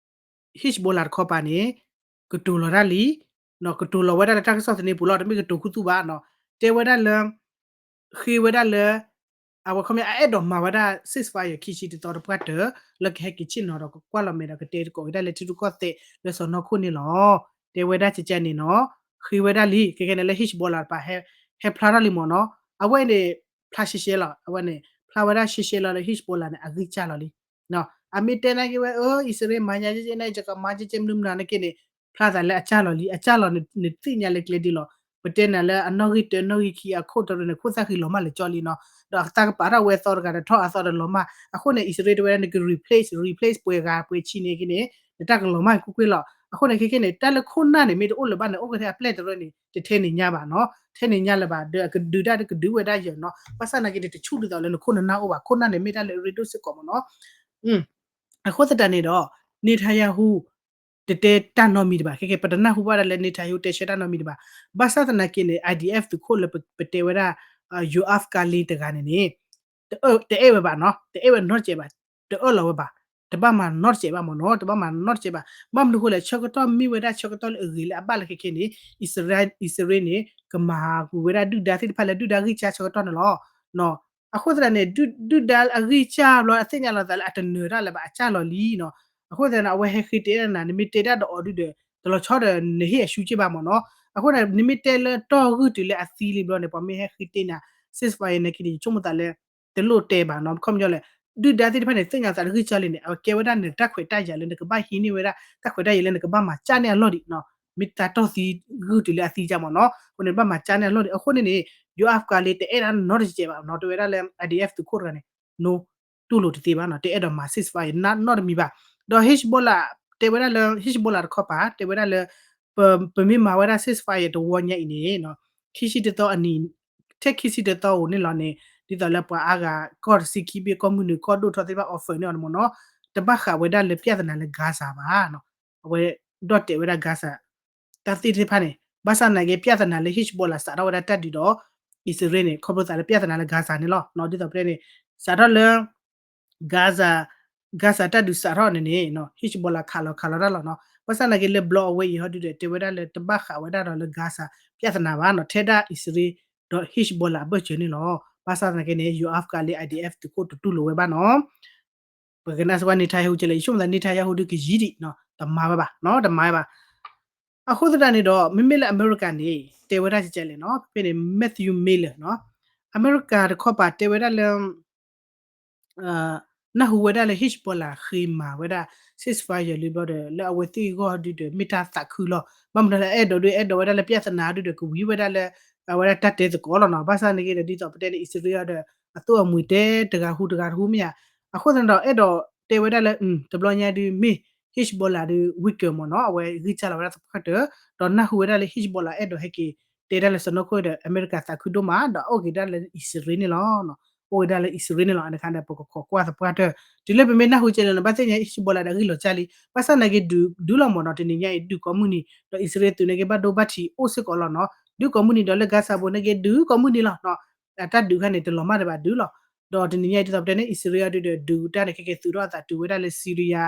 Hezbollah တခီပၤန့ၣ် ကတိၤလီၤတၢ်လံ, ကတိၤလီၤဝဲဒၣ်လၢတၢ်ကစီၣ်သန့ပူၤလီၤ တမ့ၢ်ကတိၤခူသူၣ်ဘၣ်နီၤ, တဲဝဲဒၣ်လၢ ဃ့ဝဲဒၣ်လၢ အဝဲခီပညီအအဲၣ်ဒိးမၤဝဲဒၣ် ceasefire ခံဆံတသီတပှၢ်တၢၢ် လၢကဟဲက့ၤဆ့ၣ်နီၤဒီးကကွၢ်လီၤမဲာ်ဒီးကတဲသကိးက့ၤဒၣ်လၢထံရူၢ်ကီၢ်သဲး လၢစီၢ်နီၤခိၣ်န့ၣ်လီၤ. တဲဝဲဒၣ်ကကဲန့ၣ်နီၤ, ဃ့ဝဲဒၣ်လံ ခဲခဲန့ၣ်လၢ Hezbollah တပၤ ဟဲဖျါထီၣ်လံမ့ၢ်နီၤ, အဝဲန့ၣ် ဖျါရှဲရှဲလီၤ, အဝဲန့ၣ် ဖျါဝဲဒၣ်ရှဲရှဲလီၤလၢ Hezbollah န့ၣ် အဂံၢ်စၢ်လီၤလံ အမ့ၢ်တဲနာ်က့ဝဲ အၢ အံၣ်စရ့လးမၤညါကဲကဲ နာ်က့ကမၤကဲကဲမနုၤမနုၤနာ်က့န့ၣ် ဖျါသးလၢအစၢ်လီၤလံ အစၢ်လီၤနသ့ၣ်ညါလၢကျဲဒ်လီၤ. ပတဲနၤလၢအနီၣ်ဂံၢ်တၢနီၣ်ဂံၢ်ခံအခိၣ်တရၢန့ၣ် ခိၣ်သၣ်ဃံလီၤမၢ်လၢကၠီလံနီၤ, ဒီးအသးကပာ်ထီၣ်ဝဲအသီတဂၤဒီးထီၣ်အသီဒီးလီၤမၢ်. အဃိန့ၣ် အံၣ်စရ့လးတဲဝဲဒၣ် နက replace replace ပှဲၤဂၤပှဲၤဆံန့ၣ်က့န့ၣ် နတၢ်ကလီၤမၢ်ကွ့ၢ်ကွ့ၢ်လီၤ. အဃိန့ၣ်ခဲခဲန့ၣ် တၢ်လၢခိၣ်နၢ်န့ၣ် မ့ၢ်တအိၣ်လၢၤဘၣ်န့ၣ် အိၣ်ကထဲအပျဲၢ်တရၢန့ၣ် တထဲန့ၣ်ညါဘၣ်နီၤ, ထဲန့ၣ်ညါလၢၤဘၣ် ဒီးအကဒုးတၢ်ကဒုးဝဲဒၣ်ယၢၤနီၤ. ဘၣ်ဆၣ်နာ်က့န့ၣ် တဆူၣ်ဒ်သိးလၢနခိၣ်နနၢ်အိၣ်ဘၣ်, ခိၣ်နၢ်န့ၣ် မ့ၢ်တၢ်လၢအရ့ဒိၣ်စ့ၢ်ကီးမ့ၢ်နီၤ. အဃိသတးန့ၣ်ဒီး Netanyahu တတဲတၢ်နီတမံၤဒံးဘၣ်, ခဲခဲ ပတနၢ်ဟူဘၣ်ဒၣ်လၢ Netanyahu တဲဆၢတၢ်နီတမံၤဒံးဘၣ်. ဘၣ်ဆၣ်သနာ်က့န့ၣ် IDF သုးခိၣ်လၢပတဲဝဲဒၣ် Yoav Gallant တဂၤန့ၣ်န့ၣ် တအဲၣ်ဝဲဘၣ်နီၤ, တအဲၣ်ဝဲနီတစဲးဘၣ်, တအၢၣ်လီၤဝဲဘၣ်, တဘၣ်မၤနီတစဲးဘၣ်မ့ၢ်နီၤ, တဘၣ်မၤနီတစဲးဘၣ်. ဘၣ်မနုၤဃိလဲၣ် ဆၢကတီၢ်မ့ၢ်ဝဲဒၣ်ဆၢကတီၢ်လၢအဂ့ၤလၢအဘၣ်လၢခဲခဲန့ၣ် အံၣ်စရ့လးန့ၣ် ကမၤကွံာ်ဝဲဒၣ်ဒုၣ်ဒါသ့ၣ်တဖၣ်လၢဒုၣ်ဒါဂံၢ်စၢ်ဆၢကတီၢ်န့ၣ်လီၤ. အဃိသတးန့ၣ် ဒုၣ်ဒါအဂံၢ်စၢ်ဘျီ အသ့ၣ်ညါလီၤသးလၢအတနၢၤတၢ်လၢၤဘၣ် အစၢ်လီၤလံနီၤ. အဃိသတးန့ၣ် အဝဲဟဲဃ့တဲဒၣ်နၤ နမ့ၢ်တဲဒၣ်ဒီးအီၤဒုဒီး တလီၤဆီဒီးနဟ့ၣ်အရှုံးက့ဘၣ်မ့ၢ်နီၤ. အဃိန့ၣ် နမ့ၢ်တဲလၢတီၢ်ဂုၢ်တုၤလၢအသံလံဘျီန့ၣ် ပှၤမ့ၢ်ဟဲဃ့တဲနၤ ceasefire နာ်က့န့ၣ် ယဆိကမိၣ်သးလၢ တလိၣ်တဲဘၣ်နီၤ. ခီပညီလဲၣ် ဒုၣ်ဒါသ့ၣ်တဖၣ်န့ၣ် သ့ၣ်ညါသးတဂံၢ်စၢ်လံန့ၣ် အကဲဝဲဒၣ်နတၢ်ခွဲးတၢ်ယာ်လၢနကဘၣ်ဟံးန့ၢ်ဝဲဒၣ် တၢ်ခွဲးတၢ်ယာ်လၢနကဘၣ်မၤကၢ်န့ၢ်အလီၢ်ဒံးနီၤ. မ့ၢ်တၢ်တီၢ်သံဂုၢ်တုၤလၢအသံကၢ်မ့ၢ်နီၤ. အဃိန့ၣ် ဘၣ်မၤကၢ်န့ၢ်အလီၢ်ဒံး. အဃိန့ၣ်န့ၣ် Yoav Gallant တအဲၣ်ဒၣ်နီတစဲးဘၣ်နီၤ. တဲဝဲဒၣ်လၢ IDF သုးခိၣ်တဂၤန့ၣ် no တူၢ်လိာ်တသ့ဘၣ်နီၤ. တအဲၣ်ဒိးမၤ ceasefire နီတမံၤဘၣ်. ဒီး Hezbollah တဲဝဲဒၣ်လၢ Hezbollah တခီပၤ တဲဝဲဒၣ်လၢ ပမ့ၢ်မၤဝဲဒၣ် ceasefire တဝီညါအံၤန့ၣ် ခံဆံတသီအနံၤ ထဲခံဆံတသီဧိၤန့ၣ်လီၤန့ၣ် ဒ်သိးလၢပှၤအါဂၤ ကီၢ်တဆံခံဘ့ၣ် ကီၢ်မုၢ်နုာ်ကီၢ်ဒိၣ်ထီၣ်သ့ၣ်တဖၣ် offer န့ၢ်အီၤန့ၣ်မ့ၢ်နီၤ တဘၣ်ဃးဝဲဒၣ်လၢ ပြဿနာ လၢ Gaza ဘၣ်နီၤ. အဝဲဒီၣ်တဲာ်ဝဲဒၣ် Gaza တၢ်သ့ၣ်တဖၣ်န့ၣ် ဘၣ်ဆၣ်သနာ်က့ ပြဿနာ လၢ Hezbollah စးထီၣ်ဝဲဒၣ်တၢ်ဒုးဒီး အံၣ်စရ့လးန့ၣ် ခီဖျိသးလၢ ပြဿနာ လၢ Gaza န့ၣ်လီၤ. ဒ်သိးပတဲန့ၣ် စးထီၣ်လၢ Gaza, Gaza တၢ်ဒုးစးထီၣ်န့ၣ်န့ၣ် Hezbollah ခးလီၤခးလီၤတၢ်လီၤနီၤ. ဘၣ်ဆၣ်သနာ်က့လၢဘျီအဝဲအံၤဟီဒုဒီး တဲဝဲဒၣ်လၢတဘၣ်ဃးဝဲဒၣ်ဒီးလၢ Gaza ပြဿနာ ဘၣ်နီၤ. ထဲဒၣ်အံၣ်စရ့လး ဒီး Hezbollah အဘၢၣ်စၢၤန့ၣ်လီၤ. ဘၣ်ဆၣ်သနာ်က့န့ၣ် Yoav Gallant IDF သုးခိၣ်တတူၢ်လိာ်ဝဲဘၣ်နီၤ. ပကနၣ်စ့ၢ်ကီး Netanyahu ကလဲၣ် ယဆိကမိၣ်သး Netanyahu ဒုးကယံၤဒံးနီၤ တမၤဝဲဘၣ်နီၤ တမၤဝဲဘၣ်. အဃိသတးန့ၣ်ဒီး မ့မ့ၢ်လၢအမဲရကၤန့ၣ် တဲဝဲဒၣ်ကကဲလဲၣ်နီၤ ဖဲဖဲန့ၣ် Matthew Miller နီၤ အမဲရကၤတခီပၤတဲဝဲဒၣ်လၢ နၢ်ဟူဝဲဒၣ်လၢ Hezbollah ဃ့မၤဝဲဒၣ် ceasefire လံဘျီဒီး လၢအဝဲသ့ၣ်အဂီၢ်ဒုဒီး မ့ၢ်တၢ်သးခုလီၤ. ဘၣ်မနုၤလဲၣ် အဲၣ်ဒိးဒု အဲၣ်ဒိးဝဲဒၣ်လၢ ပြဿနာ ဒုဒီး ကဝံၤဝဲဒၣ်လၢ အဝဲဒၣ်တၢ်တဲသကိးလီၤနီၤ. ဘၣ်ဆၣ်သနာ်က့ဒီး ဒ်သိးပတဲန့ၣ် အံၣ်စရ့လးဒီး အသိၣ်အမှံၤတဲတဂၤဟူတဂၤတဟူမ့ၢ်ဧါ. အဃိသတးဒီး အဲၣ်ဒိးတဲဝဲဒၣ်လၢ တဘျီညါဒု မ့ၢ် Hezbollah ဒု weaker မ့ၢ်နီၤ အဝဲဂံၢ်စၢ်လီၤဝဲဒၣ်သပှၢ်တၢၢ် ဒီးနၢ်ဟူဝဲဒၣ်လၢ Hezbollah အဲၣ်ဒိးဟဲက့ၤ တဲဒၣ်လၢစီၢ်နီၤခိၣ်ဒီး အမဲရကၤသးခုဒိၣ်မး ဒီးအိၣ်က့ၤဒၣ်လၢအံၣ်စရ့လးန့ၣ်လီၤ. အိၣ်က့ၤဒၣ်လၢအံၣ်စရ့လးန့ၣ်လီၤ. အန့ၣ်အခါဒီး ပကခိးကွၢ်သပှၢ်တၢၢ် တုၤလၢပမ့ၢ်နၢ်ဟူကဲလဲၣ်နီၤ ဘၣ်သ့ၣ်ညါ Hezbollah ဒီးအဂံၢ်လီၤစၢ်လံ. ဘၣ်ဆၣ်သနာ်က့ ဒုးလီၤမ့ၢ်နီၤ တနံၤညါအံၤ ဒုးကိးမုၢ်နံၤ ဒီးအံၣ်စရ့လးသုးန့ၣ်က့ ဘၣ်ဒိဘၣ်ထံးအိၣ်စ့ၢ်ကီးလီၤနီၤ. ဒုးကိးမုၢ်နံၤဒီးလၢ Gaza ဘိန့ၣ်က့ ဒုးကိးမုၢ်နံၤလီၤ. အတၢ်ဒုးခါန့ၣ် တလီၤမၢ်တဘၣ်ဒုးလီၤ. ဒီးတနံၤညါအံၤဒ်သိးပတဲန့ၣ် အံၣ်စရ့လးအံၤဒီးဒုးတၢ်န့ၣ် ခဲကဲသုးထီၣ်အသးတုၤဝဲဒၣ်လၢ Syria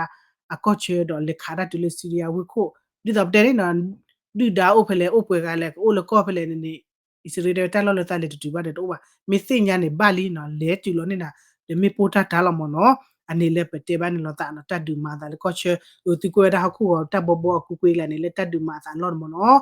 အကီၢ်ဆၢဒီးလဲၤခးတၢ်တုၤလၢ Syria ဝ့ၢ်ခိၣ် ဒ်သိးပတဲန့ၣ်နီၤ ဒုၣ်ဒါအိၣ်ဖဲလဲၣ် အိၣ်ပှဲၤဂၤလဲၣ် ကအိၣ်လၢကီၢ်ဖဲလဲၣ်န့ၣ်န့ၣ် အံၣ်စရ့လးတဲဝဲတၢ်လီၢ်လၢသးလဲၤတတုၤဘၣ်ဒီးတအိၣ်ဘၣ်. မ့ၢ်သ့ၣ်ညါန့ၣ်ဘၣ်လံနီၤ လဲၤတုၤလီၤန့ၣ်နၤ ဒီးမ့ၢ်ပိၢ်တၢ်တၢ်လီၤမ့ၢ်နီၤ. အန့ၣ်လၢပတဲဘၣ်န့ၣ်လီၤသးနီၤ တၢ်ဒုးမၤအသးလၢကီၢ်ဆၢ အသုကွဲးဝဲဒၣ်ဟီၣ်ခိၣ်ဂီၤတၢ်ဘီဘီအကူကွ့လၢန့ၣ် လၢတၢ်ဒုးမၤအသးလီၢ်မ့ၢ်နီၤ.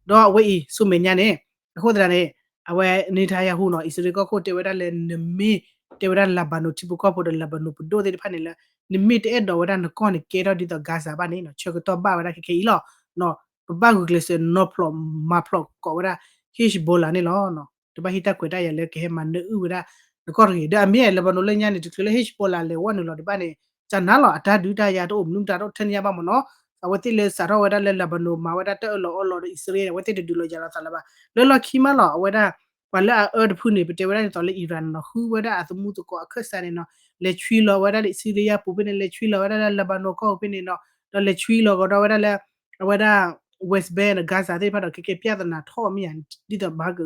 ဒီးအဝဲအံၤ ဆူမဲာ်ညါန့ၣ် အဃိသတးန့ၣ် အဝဲ Netanyahu နီၤ အံၣ်စရ့လးကီၢ်ခိၣ်တဲဝဲဒၣ်လၢ နမ့ၢ်တဲဝဲဒၣ် Lebanon ထံဖိကီၢ်ဖိဒီး Lebanon ပဒိၣ်သ့ၣ်တဖၣ်န့ၣ်လၢ နမ့ၢ်တအဲၣ်ဒိးဝဲဒၣ်နကီၢ်န့ၣ် ကဲထီၣ်ဒ်သိး Gaza ဘၣ်န့ၣ်နီၤ ဆၢကတီၢ်ဘၣ်ဝဲဒၣ်ခဲခဲအံၤလီၤ. ပဘၣ်ဂုာ်ကျဲးစၢးနီၤဖျိးမၤဖျိးကိးဝဲဒၣ် Hezbollah န့ၣ်လီၤ. တဘၣ်ဟံးတၢ်ခွဲးတၢ်ယာ်လၢကဟဲမၤနၢအုၣ်ဝဲဒၣ် နကီၢ်တဂ့ၤ ဒီးအမ့ၢ် Lebanon လၢညါန့ၣ် တချုးလၢ Hezbollah လဲၤဝဲနုာ်လီၤဒံးဘၣ်န့ၣ် ကနၤလီၤ အတၢ်ဒုးတၢ်ယၤတအိၣ်မနုၤမတၤတအိၣ်ထဲန့ၣ်ညါဘၣ်မ့ၢ်နီၤ. အဝဲသ့ၣ်လၢစးထီၣ်ဝဲဒၣ်လၢ Lebanon မၤဝဲဒၣ်တၢ်အၢၣ်လီၤအီလီၤဒီးအံၣ်စရ့လး အဝဲသ့ၣ်တဒုးလီၤယၤလီၤသးလၢၤဘၣ်. လၢလီၢ်ခံမးလီၤ အဝဲဒၣ် ပှၤလၢအအၢတဖုန့ၣ် ပတဲဝဲဒၣ်ဒ်သိးလၢ Iran နီၤ ဃုဝဲဒၣ်အသမူသကိးအခၢၣ်စးန့ၣ်နီၤ လဲၤဆွံလီၤဝဲဒၣ်လၢ Syria ပူၤဖဲန့ၣ် လဲၤဆွံလီၤဝဲဒၣ်လၢ Lebanon ကီၢ်ပူၤဖဲန့ၣ်နီၤ ဒီးလဲၤဆွံလီၤကဒီးဝဲဒၣ်လၢ အဝဲဒၣ် West Bank ဒီး Gaza သ့ၣ်တဖၣ်ဒီး ခဲကဲ ပြဿနာ ထီၣ်မ့ၢ်ဧါ ဒ်သိးဘၣ်က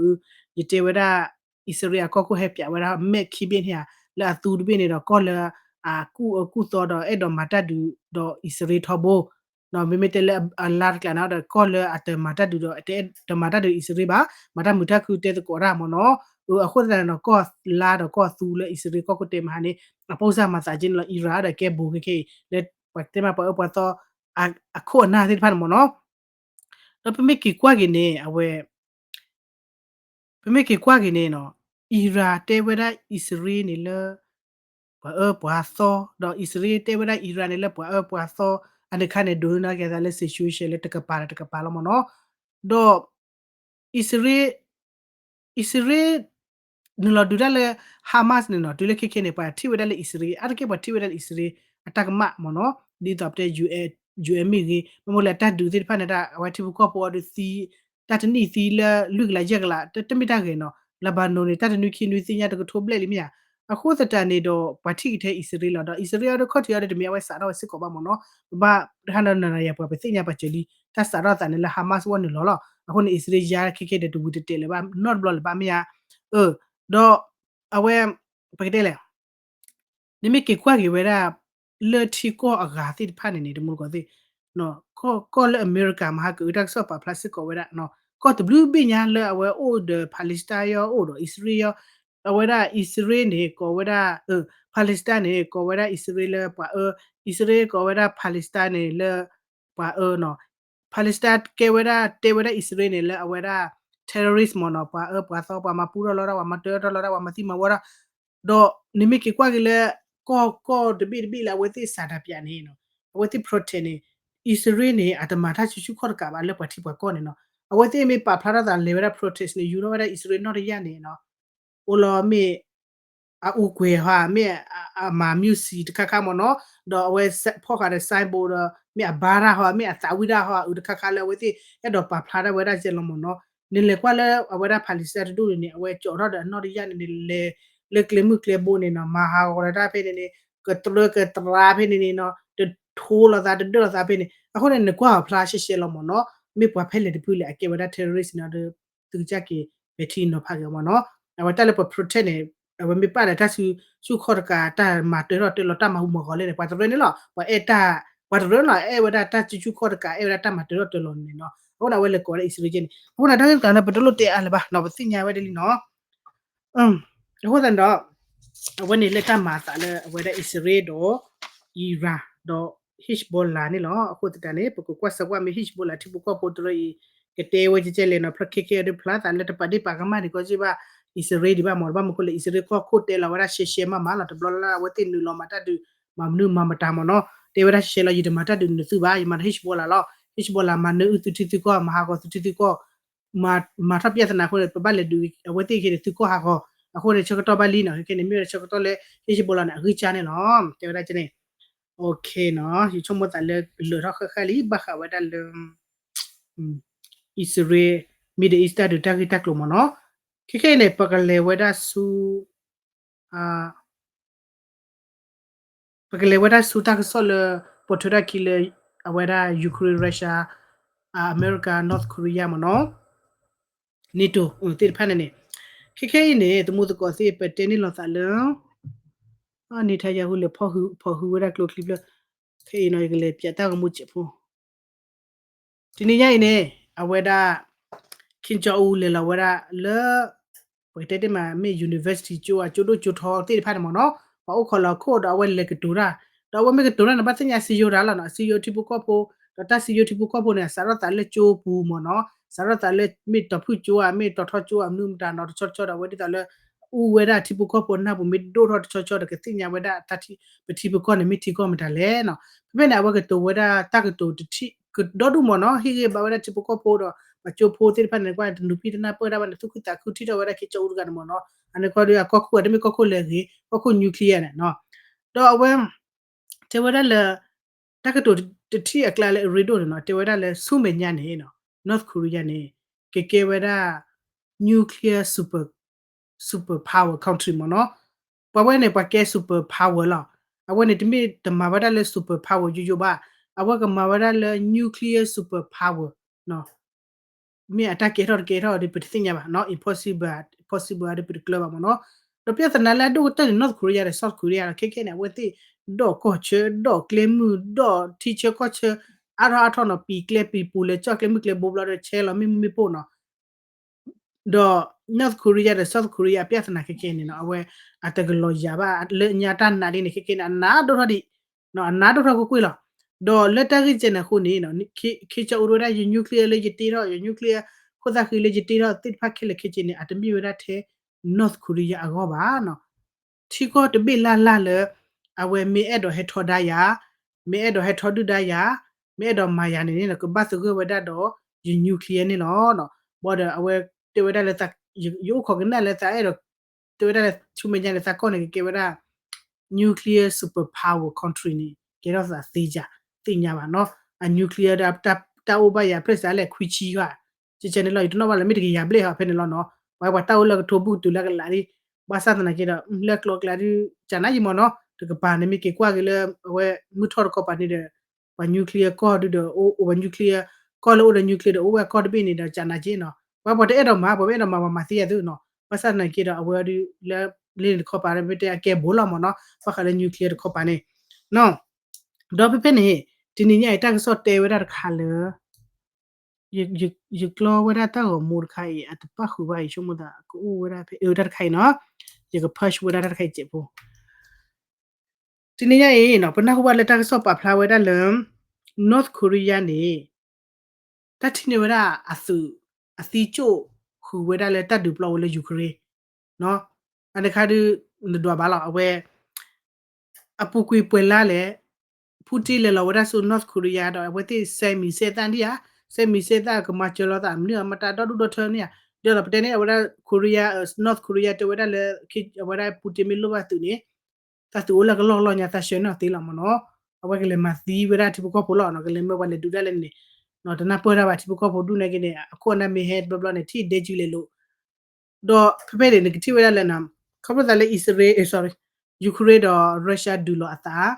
ယတဲဝဲဒၣ် အံၣ်စရ့လးအကီၢ်ခိၣ်ဟဲပၠးဝဲဒၣ် map ခံဘ့ၣ်န့ၣ်ဧါ လၢအသူတဘ့ၣ်န့ၣ်ဒီး ကီၢ်လၢအကူၣ်အၢကူၣ်သီဒီးအဲၣ်ဒိးမၤတၢ်ဒုးဒီးအံၣ်စရ့လးထီဘိ မ့မ့ၢ်တဲလၢအလါတကျးန့ၣ်ဒီး ကီၢ်လၢအတမၤတၢ်ဒုးဒီး တမၤတၢ်ဒုးအံၣ်စရ့လးဘၣ် မၤတၢ်မုာ်တၢ်ခုၣ်တဲသကိးတၢ်မ့ၢ်နီၤ. အဃိသတးန့ၣ်ဒီး ကီၢ်လါဒီးကီၢ်သူလၢအံၣ်စရ့လးကီၢ်ခိၣ်တဲမဟါန့ၣ် အပိၢ်စၢ်မၤသးက့န့ၣ်လီၤ Iran ဒီးကဲဘိခဲခဲအံၤ လၢပှၤတဲမးပှၤအၢပှၤသီ အခိၣ်အနၢ်သ့ၣ်တဖၣ်န့ၣ်မ့ၢ်နီၤ. ဒီးပမ့ၢ်က့ၤကွၢ်က့ၤန့ၣ် အဝဲ ပမ့ၢ်က့ၤကွၢ်က့ၤန့ၣ်နီၤ Iran တဲဝဲဒၣ်အံၣ်စရ့လးန့ၣ်လၢ ပှၤအၢပှၤသီ ဒီးအံၣ်စရ့လးတဲဝဲဒၣ် Iran န့ၣ်လၢပှၤအၢပှၤသီ အန့ၣ်ခါန့ၣ် ဒိးန့ၢ်က့ၤသးလၢ situation လၢတကပၤဒီးတကပၤလီၤမ့ၢ်နီၤ. ဒီး အံၣ်စရ့လး အံၣ်စရ့လး နုာ်လီၤဒုးတၢ်လၢ Hamas န့ၣ်နီၤ တုၤလၢခဲခဲန့ၣ် ပှၤထံၣ်ဝဲဒၣ်လၢအံၣ်စရ့လး အါတက့ၢ်ပှၤထံၣ်ဝဲဒၣ်လၢအံၣ်စရ့လး အတၢ်ကမၣ်မ့ၢ်နီၤ ဒ်သိးပတဲ UN မ့ၢ်ဂ့ၤ မ့မ့ၢ်လၢအတၢ်ဒုးသ့ၣ်တဖၣ်န့ၣ် အဝဲထံဖိကီၢ်ဖိအီၤဒုးသံ တၢ်တနံၣ်သံလၢလွံၢ်ကလးယဲၢ်ကလး တမ့ၢ်တၢ်ဂ့ၤနီၤ Lebanon န့ၣ် တၢ်တနွံခံနွံသ့ၣ်ညါတကထိဘျဲၣ်လံမ့ၢ်ဧါ. အဃိသတးန့ၣ်ဒီး ပှၤထံၣ်က့ၤထဲအံၣ်စရ့လးလီၤ ဒီးအံၣ်စရ့လးအီၤဒီးခီၣ်ထံးအီၤဒီးတမ့ၢ်အဝဲစးထီၣ်ဝဲစ့ၢ်ကီးဘၣ်မ့ၢ်နီၤ ပဘၣ်တခါဒီးနၤနၤယၤပှၤပသ့ၣ်ညါပှၤစၢၤလံ တၢ်စးထီၣ်သးန့ၣ်လၢ Hamas ဝဲနုာ်လီၤလီၤ အဃိန့ၣ် အံၣ်စရ့လးယါခဲခဲဒီးတဝံၤတတဲာ်လၢၤဘၣ် နီတဘျီလၢၤဘၣ်မ့ၢ်ဧါ. ဒီး အဝဲ ပကတဲလဲၣ် နမ့ၢ်က့ၤကွၢ်က့ၤဝဲဒၣ် လၢထံကီၢ်အဂၤသ့ၣ်တဖၣ်န့ၣ်န့ၣ် တမူတကိးသ့ၣ် ကီၢ်လၢအမဲရကၤမဟါကအုးတၢ်ကစီၣ်ပာ်ဖျါစ့ၢ်ကီးဝဲဒၣ် ကီၢ်တဘျုးဘ့ၣ်ညါလၢအဝဲအိၣ်ဒီး Palestine ယီၤ အိၣ်ဒီးအံၣ်စရ့လးယီၤ အဝဲဒၣ်အံၣ်စရ့လးန့ၣ် ကိးဝဲဒၣ် Palestine န့ၣ် ကိးဝဲဒၣ်အံၣ်စရ့လးလၢပှၤအၢ အံၣ်စရ့လးကိးဝဲဒၣ် Palestine န့ၣ်လၢ ပှၤအၢနီၤ Palestine ကဲဝဲဒၣ် တဲဝဲဒၣ်အံၣ်စရ့လးန့ၣ်လၢအဝဲဒၣ် terrorist မ့ၢ်နီၤ ပှၤအၢပှၤသီ ပှၤမၤပူထီၣ်လီၤတၢ် ပှၤမၤတၢထီၣ်လီၤတၢ် ပှၤမၤသံမၤဝီတၢ် ဒီးနမ့ၢ်က့ၤကွၢ်က့ၤလၢ ကီၢ်ကီၢ်တဘ့ၣ်တဘ့ၣ်လၢအဝဲသ့ၣ်စးတၢ်ပၠးန့ၣ်နီၤ အဝဲသ့ၣ် protest န့ၣ် အံၣ်စရ့လးန့ၣ် အတမၤတၢ်စုဆူၣ်ခီၣ်တကးဘၣ်လၢပှၤထံပှၤကီၢ်န့ၣ်နီၤ အဝဲသ့ၣ်မ့ၢ်ပာ်ဖျါထီၣ်သးလဲၤဝဲဒၣ် protest န့ၣ် ယူၤထီၣ်ဝဲဒၣ်အံၣ်စရ့လးနီၣ်တယၢ်န့ၣ်နီၤ အိၣ်လီၤမ့ၢ် အအူကွဲၤဟီ မ့ၢ်အမၤ music တခါခါမ့ၢ်နီၤ ဒီးအဝဲဖီၣ်ဃာ်ဒီး symbol ဒီး မ့ၢ်အဘါတၢ်ဟီ မ့ၢ်အသးဝံၣ်တၢ်ဟီ အုးတခါခါလၢအဝဲသ့ၣ် အဲၣ်ဒိးပာ်ဖျါထီၣ်ဝဲဒၣ်ကဲလီၤမ့ၢ်နီၤ နလဲၤကွၢ်လၢအဝဲဒၣ် Palestine တဒူၣ်န့ၣ်န့ၣ် အဝဲကၠီးထီၣ်ဒီးအနီၣ်တယၢ်န့ၣ်န့ၣ် လဲၤလၢကျဲမုၢ်ကျဲဘိန့ၣ်နီၤ မၤဟးဂီၤဒီးတၢ်ဖဲန့ၣ်န့ၣ် ကတြၢကတြါဖဲန့ၣ်န့ၣ်နီၤ တထိလိာ်သး တဒၢၣ်လိာ်သးဖဲန့ၣ် အဃိန့ၣ် နကွၢ်အီၤဖျါရှဲရှဲလီၤမ့ၢ်နီၤ မ့ၢ်ပှၤဖဲလဲၣ်တဖုလဲၣ် အကဲဝဲဒၣ် terrorist န့ၣ်ဒီး သုကစၢ်က့ၤ ပဲာ်ထံနီၤဖးက့ၤအီၤမ့ၢ်နီၤ အဝဲတၢ်လၢပှၤ protest န့ၣ် အဝဲမ့ၢ်ပာ်ဒီးတၢ်စုဆူၣ်ခီၣ်တကး တၢ်မၤတၢထီၣ်တၢလီၤ တၢ်မၤဟူးမၤဂီၤလဲၣ်န့ၣ် ပှၤတရၢန့ၣ်လီၤ ပှၤအဲၣ်တၢ် ပှၤတရၢလီၤ အဲၣ်ဝဲဒၣ်တၢ်စုဆူၣ်ခီၣ်တကး အဲၣ်ဝဲဒၣ်တၢ်မၤတၢထီၣ်တၢလီၤန့ၣ်နီၤ အဃိန့ၣ် အဝဲလဲၤကိးဝဲဒၣ်အံၣ်စရ့လးကဲန့ၣ် အဃိန့ၣ်တၢ်ဂ့ၢ်တၢ်န့ၣ် ပတလိၣ်တဲအါလၢၤဘၣ်နီၤ ပသ့ၣ်ညါဝဲဒၣ်လံနီၤ အဃိသတးန့ၣ်ဒီး အဝဲန့ၣ်လၢတၢ်မၤအသးလၢအဝဲဒၣ်အံၣ်စရ့လးဒီး Iran ဒီး Hezbollah န့ၣ်လီၤ. အဃိသတးန့ၣ် ပကကွၢ်စၢၤကွၢ်မ့ၢ် Hezbollah ထံဖိကီၢ်ဖိတရၢအံၤ ကတဲဝဲကဲကဲလဲၣ်နီၤ ဖျါခဲခဲအဒုးဖျါသးလၢတပာ်ဒ့ၣ်ပာ်ကမၣ်ဒံးကီးက့ဘၣ် အံၣ်စရ့လးဒံးဘၣ်မ့ၢ် ဘၣ်မနုၤဃိလဲၣ် အံၣ်စရ့လးကီၢ်ခိၣ်တဲလီၤဝဲဒၣ်ရှဲရှဲမးမးလီၤ တဘျီလၢအဝဲသ့ၣ်နုာ်လီၤမၤတၢ်ဒုး မၤမနုၤမၤမတၤမ့ၢ်နီၤ တဲဝဲဒၣ်ရှဲရှဲလီၤ ယတမၤတၢ်ဒုးနသုဘၣ် ယမၤဒီး Hezbollah လီၤ Hezbollah မၤနၢအုၣ်သုထံသုကီၢ် မၤဟးဂီၤသုထံသုကီၢ် မၤထီၣ် ပြဿနာ အဃိန့ၣ် ပဘၣ်လဲၤဒုးအဝဲသ့ၣ်ခဲန့ၣ် သုကီၢ်ဟးဂီၤ အဃိန့ၣ် ဆၢကတီၢ်ဘၣ်လံနီၤ ခဲန့ၣ် မ့ၢ်ဝဲဒၣ်ဆၢကတီၢ်လၢ Hezbollah န့ၣ် အဂံၢ်စၢ်န့ၣ်လီၤ တဲဝဲဒၣ်ကဲန့ၣ် OK နီၤ ယဆိကမိၣ်သးလၢလၢာ်ထီၣ်ဃၣ်ဃၣ်လံ ဘၣ်ဃးဝဲဒၣ်လၢ အံၣ်စရ့လး Middle East တၢ်ဒုးတၢ်ဂ့ၢ်တၢ်ကျိၤမ့ၢ်နီၤ ခဲခဲအံၤန့ၣ် ပကလဲၤဝဲဒၣ်ဆူ ပကလဲၤဝဲဒၣ်ဆူတၢ်ကစီၣ်လၢ ပိာ်ထွဲထီၣ်ခံလၢ အဝဲဒၣ် Ukraine Russia အမဲရကၤ North Korea မ့ၢ်နီၤ NATO သ့ၣ်တဖၣ်န့ၣ်န့ၣ်, ခဲခဲအံၤန့ၣ် သမူသကိးသ့ၣ် ပတဲန့ၢ်လိာ်သးလၢ Netanyahu လဲၤဖီၣ်ဟုဝဲဒၣ်ကျိချံဖျၢၣ်, ခဲအံၤနီၤ ယကလဲၤပၠးတၢ်ဂီၤမူစဲးဖိ တနံၤညါအံၤန့ၣ် အဝဲဒၣ် Kim Jong Un လဲၤလီၤဝဲဒၣ်လၢ ပကတဲတ့ၢ်မး မ့ၢ် university ကၠိ အကၠိဒိၣ်ကၠိထီသ့ၣ်တဖၣ်န့ၣ်မ့ၢ်နီၤ, ပှၤအိၣ်ခိးလီၤခိၣ်ဒီးအဝဲလဲၤကတိၤတၢ်, ဒီးအဝဲမ့ၢ်ကတိၤတၢ်န့ၣ် ဘၣ်သ့ၣ်ညါစံယိၤတၢ်လီၤနီၤ, စံယိၤထံဖိကီၢ်ဖိ, ဒီးတၢ်စံယိၤထံဖိကီၢ်ဖိန့ၣ် စးထီၣ်သးလၢကၠိပူၤမ့ၢ်နီၤ, စးထီၣ်သးလၢမ့ၢ်တီၤဖုၣ်ကၠိဧါ မ့ၢ်တီၤထီကၠိဧါ မနုၤမတၤနီၤ တဆီတဆီဒီး အဝဲဒ်သိးလၢ အူဝဲဒၣ်ထံဖိကီၢ်ဖိနၢ်ပူၤ မ့ၢ်ဒိၣ်ထီၣ်တဆီတဆီဒီး ကသ့ၣ်ညါဝဲဒၣ်တၢ်ထံ ပထံပကီၢ်န့ၣ် မ့ၢ်ထံကီၢ်မတၤလဲၣ်နီၤ. ဖဲဖဲန့ၣ် အဝဲကတိၤဝဲဒၣ်တၢ်ကတိၤတထံၣ် ကဒီဒူၣ်မ့ၢ်နီၤ, ဟ့ၣ်ဂံၢ်ဘါဝဲဒၣ်ထံဖိကီၢ်ဖိဒီး ပှၤကၠိဖိသ့ၣ်တဖၣ်န့ၣ် ကွၢ်တနူၤဖံတနၢ်ပၢၢ်ဒၣ်ဘၣ်န့ၣ် သူၣ်ခုသးခုထံၣ်ထီၣ်ဝဲဒၣ် Kim Jong Un တဂၤန့ၣ်မ့ၢ်နီၤ, အန့ၣ်ခီဒီး အကီၢ်ခိၣ်အတမ့ၢ်ကီၢ်ခိၣ်လဲၤဂ့ၤ ကီၢ်ခိၣ် nuclear န့ၣ်နီၤ, ဒီးအဝဲ တဲဝဲဒၣ်လၢ တၢ်ကတိၤတထံၣ်အကျါလၢအရ့ဒိၣ်န့ၣ်နီၤ, တဲဝဲဒၣ်လၢဆူမဲာ်ညါန့ၣ်နီၤ North Korea န့ၣ် ကကဲဝဲဒၣ် nuclear super, super power country မ့ၢ်နီၤ, ပှၤဝဲန့ၣ် ပှၤကဲ super power လီၤ, အဝဲန့ၣ်တမ့ၢ်တမၤဝဲဒၣ်လၢ super power ယိယိဘၣ်, အဝဲကမၤဝဲဒၣ်လၢ nuclear super power နီၤ မ့ၢ်အတၢ်ကဲထီၣ်တကဲထီၣ်ဒီး ပတသ့ၣ်ညါဘၣ်နီၤ, impossible, impossible ဒီး ပတကျၢၤဘၣ်မ့ၢ်နီၤ, ဒီး ပြဿနာ လၢအဒိၣ်ကတၢၢ်န့ၣ် North Korea ဒီး South Korea ဒီး ခဲခဲန့ၣ် အဝဲသ့ၣ် ဒီးကီၢ်ဆၢ ဒီးကျဲမုၢ် ဒီးထံဆၢကီၢ်ဆၢ အါထီၣ်အါထီၣ်နီၤ, ပံၤကျဲပံၤပူၤ လဲၤကၠီၣ်ကျဲမုၢ်ကျဲဘိဘျီဒီး ဆဲးလီၤမ့ၣ်မုၢ်မ့ၣ်ပိၢ်နီၤ ဒီး North Korea ဒီး South Korea အပြဿနာခဲခဲန့ၣ်နီၤ, အဝဲအတကလီၤယၤဘၣ် လၢညါတၢ်နာ်ဒ်န့ၣ် ခဲခဲန့ၣ် အနးဒိၣ်ထီၣ်ဒံး, အနးဒိၣ်ထီၣ်ကွ့ၢ်ကွ့ၢ်လီၤ. ဒီးလၢတၢ်ဂ့ၢ်ကဲန့ၣ်အဃိန့ၣ် ခ့ကၠီအူဒိဝဲဒၣ် ယ nuclear လၢယတ့ထီၣ် ယ nuclear ခိၣ်သၣ်ဃံလၢယတ့ထီၣ်သ့ၣ်တဖၣ်ခဲလၢာ်ခဲဆ့န့ၣ် အတမ့ၢ်ဝဲဒၣ်ထဲ North Korea အဂီၢ်ဘၣ်နီၤ. ထံကီၢ်တဘ့ၣ်လၢ်လၢ်လၢ အဝဲမ့ၢ်အဲၣ်ဒိးဟဲထီဒါယၤ, မ့ၢ်အဲၣ်ဒိးဟဲထီဒုၣ်ဒါယၤ, မ့ၢ်အဲၣ်ဒိးမၤယၤန့ၣ်န့ၣ် ကဘၣ်သဂၢၢ်ဝဲဒၣ်ဒီး ယ nuclear န့ၣ်လီၤ. ဘၣ်ဒီးအဝဲတဲဝဲဒၣ်လၢ ယအိၣ်ခိးကနၣ်လၢသးအဲၣ်ဒိး တဲဝဲဒၣ်လၢဆူမဲာ်ညါန့ၣ် သးကီၢ်န့ၣ် ကကဲဝဲဒၣ် nuclear super power country န့ၣ် ကဲထီၣ်သးသ့ယၤ သ့ၣ်ညါဘၣ်နီၤ. အ nuclear ဒီး တၢ်အိၣ်ဘၣ်ယၤ ဖျၢၣ်စးလဲၣ် ခွံဆံဃီ ကကဲန့ၣ်လီၤ. ယတနီၣ်ဘၣ်လၢမ့ၢ်တကယၤဘျဲၣ်ဟီဖဲန့ၣ်လီၤနီၤ. ပှၤပှၤတၢ်အိၣ်လၢကထိဘုၣ်ကတုၤလၢကလးဒ် ဘၣ်ဆၣ်သနာ်က့ဒီး လၢကျိၤကျါဒုး ကနၣ်ယံမ့ၢ်နီၤ တကပၤန့ၣ် မ့ၢ်က့ၤကွၢ်က့ၤလၢ အဝဲမုၢ်ထီၣ်တကီၢ်ပၤန့ၣ်ဒီး ပှၤ nuclear ကီၢ်ဒုးဒီး အိၣ်ပှၤ nuclear ကီၢ်လၢအိၣ်ဒီး nuclear ဒီး အိၣ်ဝဲကီၢ်တဘ့ၣ်န့ၣ်ဒီး ကနၣ်က့နီၤ. ပှၤပှၤတအဲၣ်ဒိးမၤ ပှၤမ့ၢ်အဲၣ်ဒိးမၤ ပှၤမၤသ့ယၤသုနီၤ. ဘၣ်ဆၣ်သနာ်က့ဒီး အဝဲဒုးလၢ လၢန့ၣ်တခီပၤ မ့ၢ်တဲအကဲဘိလီၤမ့ၢ်နီၤ ဘၣ်ဃးလၢ nuclear တခီပၤန့ၣ် ဒီးဖဲဖဲန့ၣ် တနံၤညါအံၤ တၢ်ကစီၣ်တဲဝဲဒၣ်တခါလၢ ယကျီဝဲဒၣ်တၢ်ဂီၤမူတခါအံၤ အတပၣ်ဃုာ်ဘၣ်အံၤ ဆိကမိၣ်သး ကအိၣ်ဝဲဒၣ်ဖဲ အၢ တၢ်တခါအံၤနီၤ. ယက push ဝဲဒၣ်တၢ်တခါအံၤစဲးဖိ တနံၤညါအံၤနီၤ ပနၢ်ဟူဘၣ်လၢတၢ်ကစီၣ်ပာ်ဖျါဝဲဒၣ်လၢ North Korea န့ၣ် တၢ်ထံၣ်န့ၢ်ဝဲဒၣ်အသုး အသံကၠိၣ်ဃုာ်ဝဲဒၣ်လၢတၢ်ဒုးပျီဝဲလၢ Ukraine နီၤ. အန့ၣ်ခါဒုး နဒွးဘၣ်လီၤ အဝဲ အပူၤကွံာ်ပှဲၤလါလဲၣ် Putin လဲၤလီၤဝဲဒၣ်ဆူ North Korea ဒီး အဝဲသ့ၣ်စဲးမံၤစဲးသၣ်ဒံးဧါ, စဲးမံၤစဲးသၣ်ကမၤစၢၤလိာ်သးမနုၤဧါ မတၤဒီဒူၣ်ဒီထၢန့ၣ်ဧါ. ဒီးပတဲန့ၣ် အဝဲဒၣ် Korea, North Korea တဲဝဲဒၣ်လၢ အဝဲဒၣ် Putin မ့ၢ်လိၣ်ဘၣ်သုးန့ၣ် တၢ်သုးအိၣ်လၢကလီၢ်ကလီၢ်ညါ သးဆှၢန့ၢ်အီၤသ့လီၤမ့ၢ်နီၤ. အဝဲကလဲၤမၤသံဝဲဒၣ်ထံဖိကီၢ်ဖိလီၤနီၤ, ကလဲၤမၢပှၤလဲၤဒုးဒၣ်လဲာ်န့ၣ် တနၢ်ပၢၢ်တၢ်ဘၣ် ထံဖိကီၢ်ဖိဒူၣ်န့ၣ်က့န့ၣ် အခိၣ်အနၢ်မ့ၢ်ဟဲတဘျီဘျီန့ၣ် ထံၣ်ဒဲကၠူလဲၤလိာ် ဒီးဖဲဖဲန့ၣ် နကထံၣ်ဝဲဒၣ်လၢနၤ ခီဖျိသးလၢ အံၣ်စရ့လး sorry, Ukraine ဒီး Russia ဒုးလီၤအသး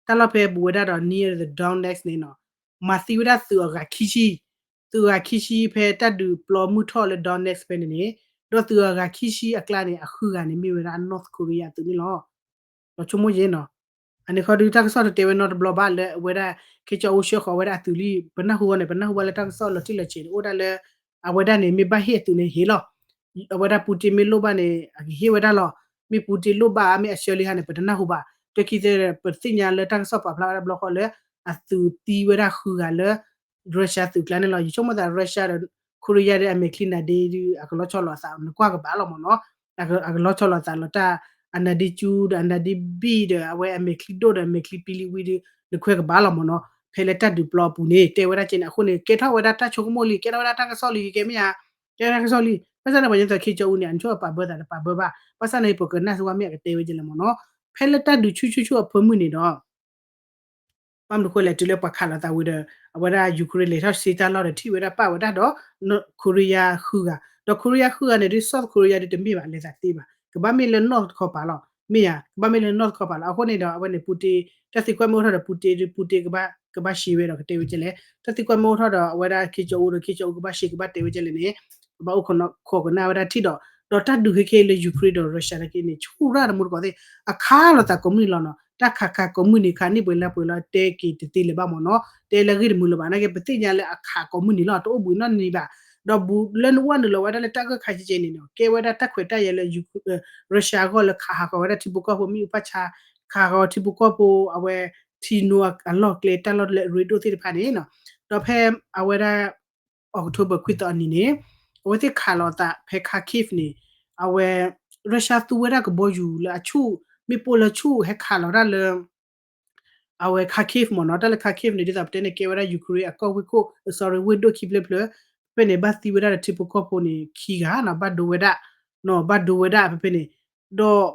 တၢ်လီၢ်ဖဲဘူးဝဲဒၣ်ဒီး near the Donetsk န့ၣ်နီၤ, မၤသံဝဲဒၣ်သုးအဂၤခံဆံ, သုးအဂၤခံဆံဖဲတၢ်ဒုးပျီမုၢ်ထီၣ်လၢ Donetsk ဖဲန့ၣ်န့ၣ်, ဒီးသုးအဂၤခံဆံအကျါန့ၣ် အဃုဂၤန့ၣ် မ့ၢ်ဝဲဒၣ် North Korea အသုးန့ၣ်လီၤ. ဒီးဆိကမိၣ်ယဲနီၤ, အန့ၣ်ခီဒုးတၢ်ကစီၣ်တတဲဝဲနီတဘျီဘၣ်လၢအဝဲဒၣ် ခ့ကၠီအိၣ်ဆှၢဃီၤဝဲဒၣ်အသုးလံ, ပနၢ်ဟူဝဲန့ၣ် ပနၢ်ဟူဝဲလၢတၢ်ကစီၣ်လီၤတံၢ်လီၤဆဲးန့ၣ် အိၣ်ဒၣ်လၢ အဝဲဒၣ်န့ၣ် မ့ၢ်ဘၣ်ဟ့ၣ်အသုးန့ၣ်ဟ့ၣ်လီၤ. အဝဲဒၣ် Putin မ့ၢ်လိၣ်ဘၣ်န့ၣ် အကဟ့ၣ်ဝဲဒၣ်လီၤ. မ့ၢ် Putin လိၣ်ဘၣ်မ့ၢ်အဆှၢလံဟါန့ၣ် ပတနၢ်ဟူဘၣ်. တခံသ့ ပသ့ၣ်ညါလၢတၢ်ကစီၣ်ပာ်ဖျါဝဲဒၣ်ဘျီဃီလၢ အသုးသံဝဲဒၣ်ဃုဂၤလၢ Russia သုးကျါန့ၣ်လီၤ. ယဆိကမိၣ်သး Russia ဒီး Korea ဒီးအမဲာ်ချံနါဒ့ဒုး အကလီၤဆီလိာ်အသး နကွၢ်ကဘၣ်လီၤမ့ၢ်နီၤ. အကလီၤဆီလိာ်အသးလီၤတၢ် အနါဒ့ကၠူဒီးအနါဒ့ဘံၣ်ဒီး အဝဲအမဲာ်ချံဒိၣ်ဒီးအမဲာ်ချံပံလံဝံဒီး နကွၢ်ကဘၣ်လီၤမ့ၢ်နီၤ. ဖဲလၢတၢ်ဒုးပျီအပူၤန့ၣ် တဲဝဲဒၣ်က့န့ၣ် အဃိန့ၣ် ကဲထီၣ်ဝဲဒၣ်တၢ်ဆိကမိၣ်လံ, ကဲထီၣ်ဝဲဒၣ်တၢ်ကစီၣ်လံ, ကဲမ့ၢ်ဧါ, ကဲထီၣ်တၢ်ကစီၣ်လံ. ဘၣ်ဆၣ်န့ၣ် ပှၤကညီသး ခ့ကၠီအူန့ၣ် အနီၢ်ပာ်ဘၢသးတပာ်ဘၢဘၣ်. ဘၣ်ဆၣ်န့ၣ် ပကနၣ်စ့ၢ်ကီးမ့ၢ်အကတဲဝဲကလဲၣ်မ့ၢ်နီၤ. ဖဲလၢတၢ်ဒုးဆူၣ်ဆူၣ်ဆူၣ်အဖၢမုၢ်န့ၣ်ဒီး ဘၣ်မနုၤဃိလဲၣ် တုၤလၢပှၤခးလိာ်သးဝံၤဒီး အဝဲဒၣ် Ukraine လဲၤထီၣ်စ့တၢ်လီၢ်ဒီး ထံၣ်ဝဲဒၣ်ပာ်ဝဲဒၣ်ဒီး Korea ဃုဂၤ, ဒီး Korea ဃုဂၤန့ၣ်ဒုး South Korea ဒုးတမ့ၢ်ဘၣ် လဲၤသးသ့ဘၣ်. ကဘၣ်မ့ၢ်လၢ North တခီပၤလီၤ. မ့ၢ်ဧါ, ကဘၣ်မ့ၢ်လၢ North တခီပၤလီၤ. အဃိန့ၣ်ဒီး အဝဲန့ၣ် Putin တၢ်သံကွၢ်မ့ၢ်အိၣ်ထီၣ်ဒီး Putin ဒုး Putin ကဘၣ် ကဘၣ်ရှဲဝဲဒီးကတဲဝဲကလဲၣ်. တၢ်သံကွၢ်မ့ၢ်အိၣ်ထီၣ်ဒီး အဝဲဒၣ် ခ့ကၠီအူဒီး ခ့ကၠီအူကဘၣ်ရှဲကဘၣ်တဲဝဲကလဲၣ်န့ၣ် ဘၣ်အိၣ်ခိးကနၣ်ဝဲဒၣ်ထံၣ်ဒီး ဒီးတၢ်ဒုးခဲခဲအံၤလၢ Ukraine ဒီး Russia နာ်က့န့ၣ် ဆူၣ်ရၣ်တမူတကိးသ့ၣ် အခးလိာ်သးကိးမုၢ်နံၤလီၤနီၤ. တၢ်ခးခးကိးမုၢ်နံၤ ခးန့ၢ်ပှဲၤလၢပှဲၤလီၤ တဲက့ၤတသ့လၢၤဘၣ်မ့ၢ်နီၤ. တဲလၢဂ့ၢ်တမုာ်လၢၤဘၣ် နာ်က့ ပသ့ၣ်ညါလၢအခးကိးမုၢ်နံၤလီၤ တအိၣ်ဘှံးနီတနံၤဘၣ်. ဒီးဘူးလၢနဝဲနုာ်လီၤဝဲဒၣ်လၢတၢ်ဂၢၢ်ခါကဲကဲန့ၣ်နီၤ ကဲဝဲဒၣ်တၢ်ခွဲးတၢ်ယာ်လၢ Russia အဂီၢ်လၢခးဟးဂီၤဝဲဒၣ်ထံဖိကီၢ်ဖိမ့ၣ်အူဖၣ်ဆါ ခးဟးဂီၤထံဖိကီၢ်ဖိအဝဲ ထံနိအလီၢ်ကျဲ တၢ်လီၢ်လၢအရ့ဒိၣ်သ့ၣ်တဖၣ်န့ၣ်နီၤ. ဒီးဖဲအဝဲဒၣ် October ခွံသီအနံၤန့ၣ် အဝဲသ့ၣ်ခးလီၤအသးဖဲ Kharkiv န့ၣ် အဝဲ Russia သူဝဲဒၣ်ကဘီယူၤလၢအဆူၣ် မ့ၣ်ပိၢ်လၢဆူၣ် ဟဲခးလီၤတၢ်လၢ အဝဲ Kharkiv မ့ၢ်နီၤ. တၢ်လၢ Kharkiv န့ၣ် ဒ်သိးပတဲန့ၣ် ကဲဝဲဒၣ် Ukraine အကီၢ်ဝ့ၢ်ခိၣ် sorry ဝ့ၢ်ဒိၣ်ခံဖျၢၣ်ဖျၢၣ် ဖဲဖဲန့ၣ် ဘၣ်သံဝဲဒၣ်ဒီးထံဖိကီၢ်ဖိန့ၣ် ခံဂၤနီၤ ဘၣ်ဒိဝဲဒၣ်နီၤ ဘၣ်ဒိဝဲဒၣ်ဖဲဖဲန့ၣ် ဒီး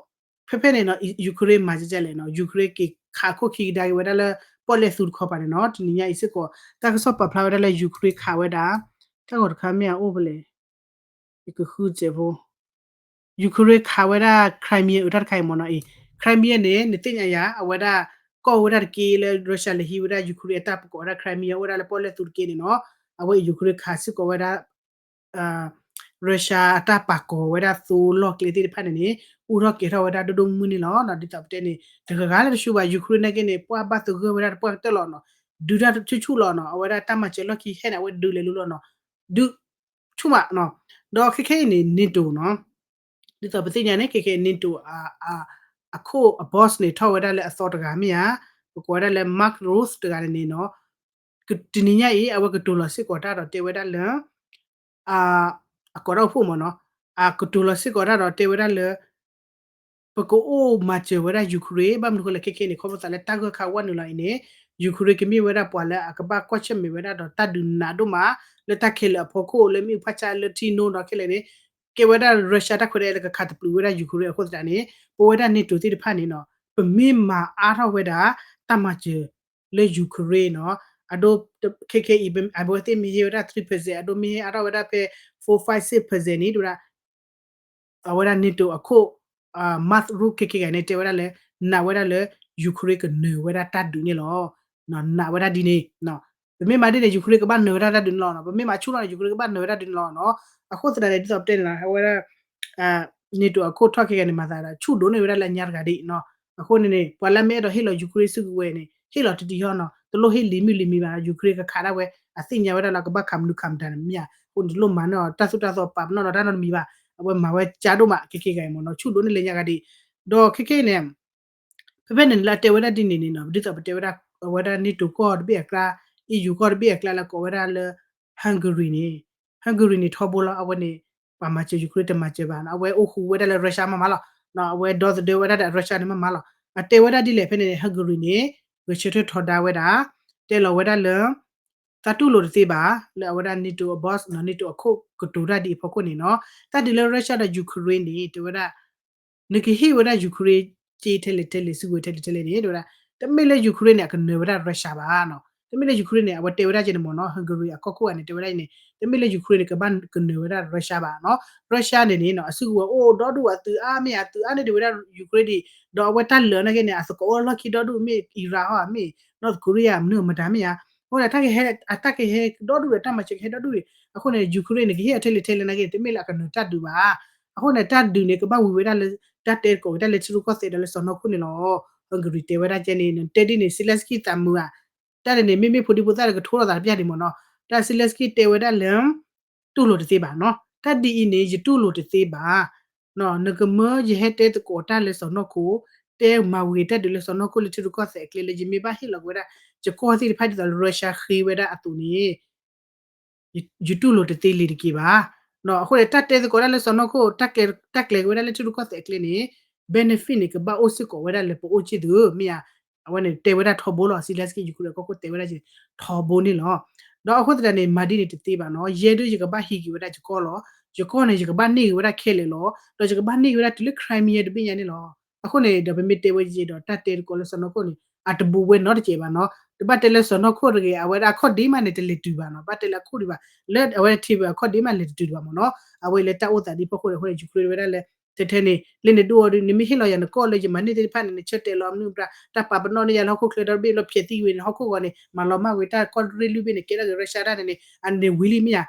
ဖဲဖဲန့ၣ်နီၤ Ukraine မၤကဲကဲလဲၣ်နီၤ Ukraine က့ၤခးခိၣ်ခံကဒါက့ၤဝဲဒၣ်လၢ ပီၣ်လဲၣ်သူတခီပၤန့ၣ်နီၤ. တနံၤညါအံၤစ့ၢ်ကီး တၢ်ကစီၣ်ပာ်ဖျါဝဲဒၣ်လၢ Ukraine ခးဝဲဒၣ် တၢ်ဂီၤတခါမ့ၢ်အအိၣ်ဖဲလဲၣ် ယကဃုစဲးဖိ Ukraine ခးဝဲဒၣ် Crimea အတၢ်တခါအံၤမ့ၢ်နီၤအံၤ Crimea န့ၣ် နသ့ၣ်ညါယၤ အဝဲဒၣ် ကီၢ်ဝဲဒၣ်တက့ၢ်လၢ Russia လဲၤဟံးဝဲဒၣ် Ukraine အတၢ်ပကိးဝဲဒၣ် Crimea အိၣ်ဝဲဒၣ်လၢပီၣ်လဲၣ်သူတက့ၢ်န့ၣ်နီၤ. အဝဲအံၤ Ukraine ခးစ့ၢ်ကီးဝဲဒၣ် Russia အတၢ်ပာ်ကီၤဝဲဒၣ်သိလီၢ်ကျဲသ့ၣ်တဖၣ်န့ၣ်န့ၣ် အိၣ်ထီၣ်ကဲၤထီၣ်ဝဲဒၣ်ဒိၣ်ဒိၣ်မုၢ်မုၢ်န့ၣ်လီၤ. ဒ်သိးပတဲန့ၣ် တဂၤဂၤလၢတဆူဘၣ် Ukraine နာ်က့န့ၣ် ပှၤဘၣ်သဂၢၢ်ဝဲဒၣ်တပှၢ်ကတၢၢ်လီၤနီၤ. ဒုးတၢ်ဆူၣ်ဆူၣ်လီၤနီၤ. အဝဲဒၣ်တၢ်မၤစၢၤလီၢ်ခံဟဲန့ၣ် အဝဲဒုးလဲၤလိၤလီၤနီၤ. ဒုးဆူၣ်မးနီၤ. ဒီးခဲခဲအံၤန့ၣ် NATO နီၤ ဒ်သိးပသ့ၣ်ညါန့ၣ် ခဲခဲအံၤ NATO အခိၣ်အ boss န့ၣ် ထီၣ်ဝဲဒၣ်လၢအသီတဂၤမ့ၢ်ဧါ, ပကိးဝဲဒၣ်လၢ Mark Rutte တဂၤန့ၣ်န့ၣ်နီၤ, တနံၤညါအံၤ အဝဲကတိၤလီၤစ့ၢ်ကီးတၢ်ဒီးတဲဝဲဒၣ်လၢ အကိးဒၣ်အိၣ်ဖှိၣ်မ့ၢ်နီၤ, အကတိၤလီၤစ့ၢ်ကီးတၢ်ဒီးတဲဝဲဒၣ်လၢ ပကအိၣ်မၤစၢၤဝဲဒၣ် Ukraine ဘၣ်မနုၤဃိလဲၣ် ခဲခဲန့ၣ် ခီဖျိသးလၢတၢ်ဂၢၢ်ခါဝဲနုာ်လီၤအံၤန့ၣ် Ukraine ကမ့ၢ်ဝဲဒၣ်ပှၤလၢအကဘၣ်ကွၢ်ဆၢၣ်မဲာ်ဝဲဒၣ်ဒီးတၢ်ဒုးနးဒိၣ်မး လၢတၢ်ခဲလၢာ်အဖီခိၣ်လၢမ့ၣ်အူဖၣ်ဆါလၢထံနိဒီးခဲလၢာ်န့ၣ် ကဲဝဲဒၣ် Russia တၢ်ခွဲးတၢ်ယာ်လၢကခးတပျုာ်ဝဲဒၣ် Ukraine အဃိသတးန့ၣ် ပဝဲဒၣ် NATO သ့ၣ်တဖၣ်န့ၣ်နီၤ ပမ့ၢ်မၤအါထီၣ်ဝဲဒၣ် တၢ်မၤစၢၤလၢ Ukraine နီၤ, အဒိ ခဲခဲအံၤ အဝဲသ့ၣ်မ့ၢ်ဟ့ၣ်ဝဲဒၣ် three percent အဒိမ့ၢ်ဟ့ၣ်အါထီၣ်ဝဲဒၣ်ဖဲ four five six percent န့ၣ် တဝဲဒၣ် အဝဲဒၣ် NATO အခိၣ် Mark Rutte ခဲခဲဂၤန့ၣ် တဲဝဲဒၣ်လၢ နာ်ဝဲဒၣ်လၢ Ukraine ကနၢၤဝဲဒၣ်တၢ်ဒုးန့ၣ်လီၤ. နာ်ဝဲဒၣ်ဒ်န့ၣ် ပမ့ၢ်မၤဒ်န့ၣ် Ukraine ကဘၣ်နၢၤဝဲဒၣ်တၢ်ဒုးန့ၣ်လီၤ. ပမ့ၢ်မၤဆူၣ်ထီၣ်န့ၣ် Ukraine ကဘၣ်နၢၤဝဲဒၣ်ဒ်န့ၣ်လီၤနီၤ. အဃိသတးန့ၣ် ဒ်သိးပတဲန့ၣ်လီၤ အဝဲဒၣ် NATO အခိၣ်ထီၣ်ခဲဂၤန့ၣ် မၤသးဒီး ဆူၣ်ဒိၣ်န့ၢ်ဝဲဒၣ်လၢအညါတဂၤဒ်နီၤ. အဃိန့ၣ်န့ၣ် ပှၤလၢမ့ၢ်အဲၣ်ဒိးဟ့ၣ်လီၤ Ukraine စုကဝဲၤန့ၣ် ဟ့ၣ်လီၤတဒံဟီနီၤ. တလိၣ်ဟ့ၣ်လံၤမုၢ်လံၤမံၤဘၣ် Ukraine ကခးဒၣ်ဝဲ အသ့ၣ်ညါဝဲဒၣ်လၢကဘၣ်ခးမနုၤခးမတၤန့ၣ်မ့ၢ်ဧါ. အဃိန့ၣ် တလိၣ်မၤန့ၢ်အီၤတၢ်သိၣ်တၢ်သီပာ်ပနီၣ်ဒီးတၢ်နီတမံၤဘၣ်. အဝဲမၤဝဲကၢဒိၣ်မး ခဲခဲဂၤအံၤမ့ၢ်နီၤ ဆူၣ်ဒိၣ်န့ၢ်လၢညါဂၤဒ် ဒီးခဲခဲအံၤန့ၣ် ဖဲဖဲန့ၣ်လၢအတဲဝဲဒၣ်ဒ်န့ၣ်န့ၣ်နီၤ ဒ်သိးပတဲဝဲဒၣ် အဝဲဒၣ် NATO ကီၢ်တဘ့ၣ်အကျါ EU ကီၢ်တဘ့ၣ်အကျါလၢကိးဝဲဒၣ်လၢ Hungary န့ၣ် Hungary န့ၣ် ထီဘိလီၤ အဝဲန့ၣ် ပှၤမၤစၢၤ Ukraine တမၤစၢၤဘၣ်နီၤ အဝဲအိၣ်ဃူဝဲဒၣ်လၢ Russia မးမးလီၤ. အဝဲဒီသဒၢဝဲဒၣ်ဒီး Russia န့ၣ်မးမးလီၤ. အတဲဝဲဒၣ်ဒ်လဲၣ်ဖဲန့ၣ် Hungary န့ၣ် ဂဲၤဆၢထၢၣ်ထီဒါဝဲဒၣ် တဲလီၤဝဲဒၣ်လၢ သးတူၢ်လိာ်တသ့ဘၣ် လၢအဝဲဒၣ် NATO အ boss နီၤ NATO အခိၣ်ကတိၤတၢ်ဒ်အံၤအဖီခိၣ်န့ၣ်နီၤ တၢ်ဒုးလၢ Russia ဒီး Ukraine န့ၣ် တဲဝဲဒၣ် နကဟ့ၣ်ဝဲဒၣ် Ukraine စ့ထဲလဲၣ်ထဲလဲၣ် စုကဝဲၤထဲလဲၣ်ထဲလဲၣ်န့ၣ် တဲဝဲဒၣ် တမ့ၢ်လၢ Ukraine န့ၣ် အကနၢၤဝဲဒၣ် Russia ဘၣ်နီၤ တမ့ၢ်လၢ Ukraine န့ၣ် အဝဲတဲဝဲဒၣ်ကဲန့ၣ်မ့ၢ်နီၤ Hungary အကီၢ်ခိၣ်ဂၤန့ၣ် တဲဝဲဒၣ်န့ၣ် တမ့ၢ်လၢ Ukraine န့ၣ် ကဘၣ်ကနၢၤဝဲဒၣ် Russia ဘၣ်နီၤ Russia န့ၣ်န့ၣ်နီၤ အစုကဝဲၤအိၣ်ဒီဒူၣ် အသုးအါမ့ၢ်ဧါ အသုးအါန့ၢ်ဒံးဝဲဒၣ် Ukraine ဒံး ဒီးအဝဲတၢ်လၢာ်နာ်က့န့ၣ် အသကိးအိၣ်လီၢ်ခံဒီဒူၣ်မ့ၢ် Iran ဟီ မ့ၢ် North Korea မနုၤမတၤမ့ၢ်ဧါ အဃိန့ၣ် တၢ်ကဟဲ အတၢ်ကဟဲဒီဒူၣ်ဒီး တၢ်မၤစၢၤကဟဲဒီဒူၣ်န့ၣ် အဃိန့ၣ် Ukraine န့ၣ် ကဟ့ၣ်အီၤထဲလဲၣ်ထဲလဲၣ်နာ်က့ တမ့ၢ်လၢအကနၢၤတၢ်ဒုးဘၣ် အဃိန့ၣ် တၢ်ဒုးန့ၣ် ကဘၣ်ဝံၤဝဲဒၣ်လၢ တၢ်တဲသကိးက့ၤတၢ်လၢထံရူၢ်ကီၢ်သဲးဒီးလၢစီၢ်နီၤခိၣ်န့ၣ်လီၤ. Hungary တဲဝဲဒၣ်ကဲန့ၣ် တဲဒ်န့ၣ် Zelensky သးမုာ်ဧါ တၢ်န့ၣ်န့ၣ် မ့မ့ၢ်ဖိဒံဖိသၣ်ဒီးကထိထီၣ်သးတပျၢ်ဒံးမ့ၢ်နီၤ တၢ် Zelensky တဲဝဲဒၣ်လၢ တူၢ်လိာ်တသ့ဘၣ်နီၤ တၢ်ဒ်အံၤန့ၣ် ယတူၢ်လိာ်တသ့ဘၣ် နကမၢယဟဲတဲသကိးတၢ်လၢစီၢ်နီၤခိၣ် တဲမၤဝံၤတၢ်ဒုးလၢစီၢ်နီၤခိၣ်လၢထံရူၢ်ကီၢ်သဲးအကျဲလၢ ယမ့ၢ်ဘၣ်ဟ့ၣ်လီၤက့ၤဝဲဒၣ် ယကီၢ်သ့ၣ်တဖၣ်ဒ်သိးလၢ Russia ဃ့ဝဲဒၣ်အသိးန့ၣ် ယတူၢ်လိာ်တသ့လၢၤတက့ၢ်ဘၣ်. အဃိန့ၣ် တၢ်တဲသကိးတၢ်လၢစီၢ်နီၤခိၣ် တၢ်ကျဲၤက့ၤဝဲဒၣ်လၢထံရူၢ်ကီၢ်သဲးအကျဲန့ၣ် benefit န့ၣ် ကဘၣ်အိၣ်စ့ၢ်ကီးဝဲဒၣ်လၢပအိၣ်က့ၢ်သုဧၢ မ့ၢ်ဧါ. အဝဲန့ၣ်တဲဝဲဒၣ်ထီဘိလီၤ Zelensky Ukraine အကီၢ်ခိၣ်တဲဝဲဒၣ်ကဲ ထီဘိန့ၣ်လီၤ. ဒီးအဃိသတးန့ၣ် မၤဒ်န့ၣ်တသ့ဘၣ်နီၤ ယဲဒၣ်ယကဘၣ်ဟံးက့ၤဝဲဒၣ်ယကီၢ်လီၤ. ယကီၢ်န့ၣ် ယကဘၣ်န့ၢ်က့ၤဝဲဒၣ်ခဲလၢာ်လီၤ. ဒီးယကဘၣ်န့ၢ်က့ၤဝဲဒၣ်တုၤလၢ Crimea တဘ့ၣ်ညါန့ၣ်လီၤ. အဃိန့ၣ်ဒီး ပမ့ၢ်တဲဝဲကဲဒီး တၢ်တဲသကိးလၢစီၢ်နီၤခိၣ်န့ၣ် အတဘူးဝဲနီတစဲးဘၣ်နီၤ. တဘၣ်တဲလၢစီၢ်နီၤခိၣ်တဂ့ၤ အဝဲဒၣ်အခီၣ်ဒ့မးန့ၣ် တလဲၤတုၤဘၣ်နီၤ. ဘၣ်တဲလၢအခိၣ်ဒံးဘၣ် လၢအဝဲထံးဝဲအခီၣ်ဒ့မးလဲၤတတုၤဘၣ်မ့ၢ်နီၤ. အဝဲလၢတၢ်အိၣ်သးဒ်ဖီခိၣ်န့ၣ်အဃိန့ၣ် Ukraine ဝဲဒၣ်လၢ ထဲထဲန့ၣ် လၢနဒိၣ်အီၤဒုး နမ့ၢ်ဟ့ၣ်လီၤယၤနကီၢ်လၢယမၤန့ၢ်သ့ၣ်တဖၣ်န့ၣ် နဆၢတဲာ်လီၤမနုၤပတၢ် တၢ်ပာ်ပနီၣ်န့ၢ်ယၤလၢဟီၣ်ခိၣ်ချၢဒီတဘ့ၣ်လၢဖျဲးသံဝံၤန့ၣ် ဟီၣ်ခိၣ်ဂီၤန့ၣ် မၤလီၤမၢ်ဝံၤတၢ်ကီၢ်ရ့ၣ်လွံၢ်ဘ့ၣ်န့ၣ် ကဲထီၣ်က့ၤ Russia တၢ်န့ၣ်န့ၣ် အန့ၣ်ဝံၤလံမ့ၢ်ဧါ.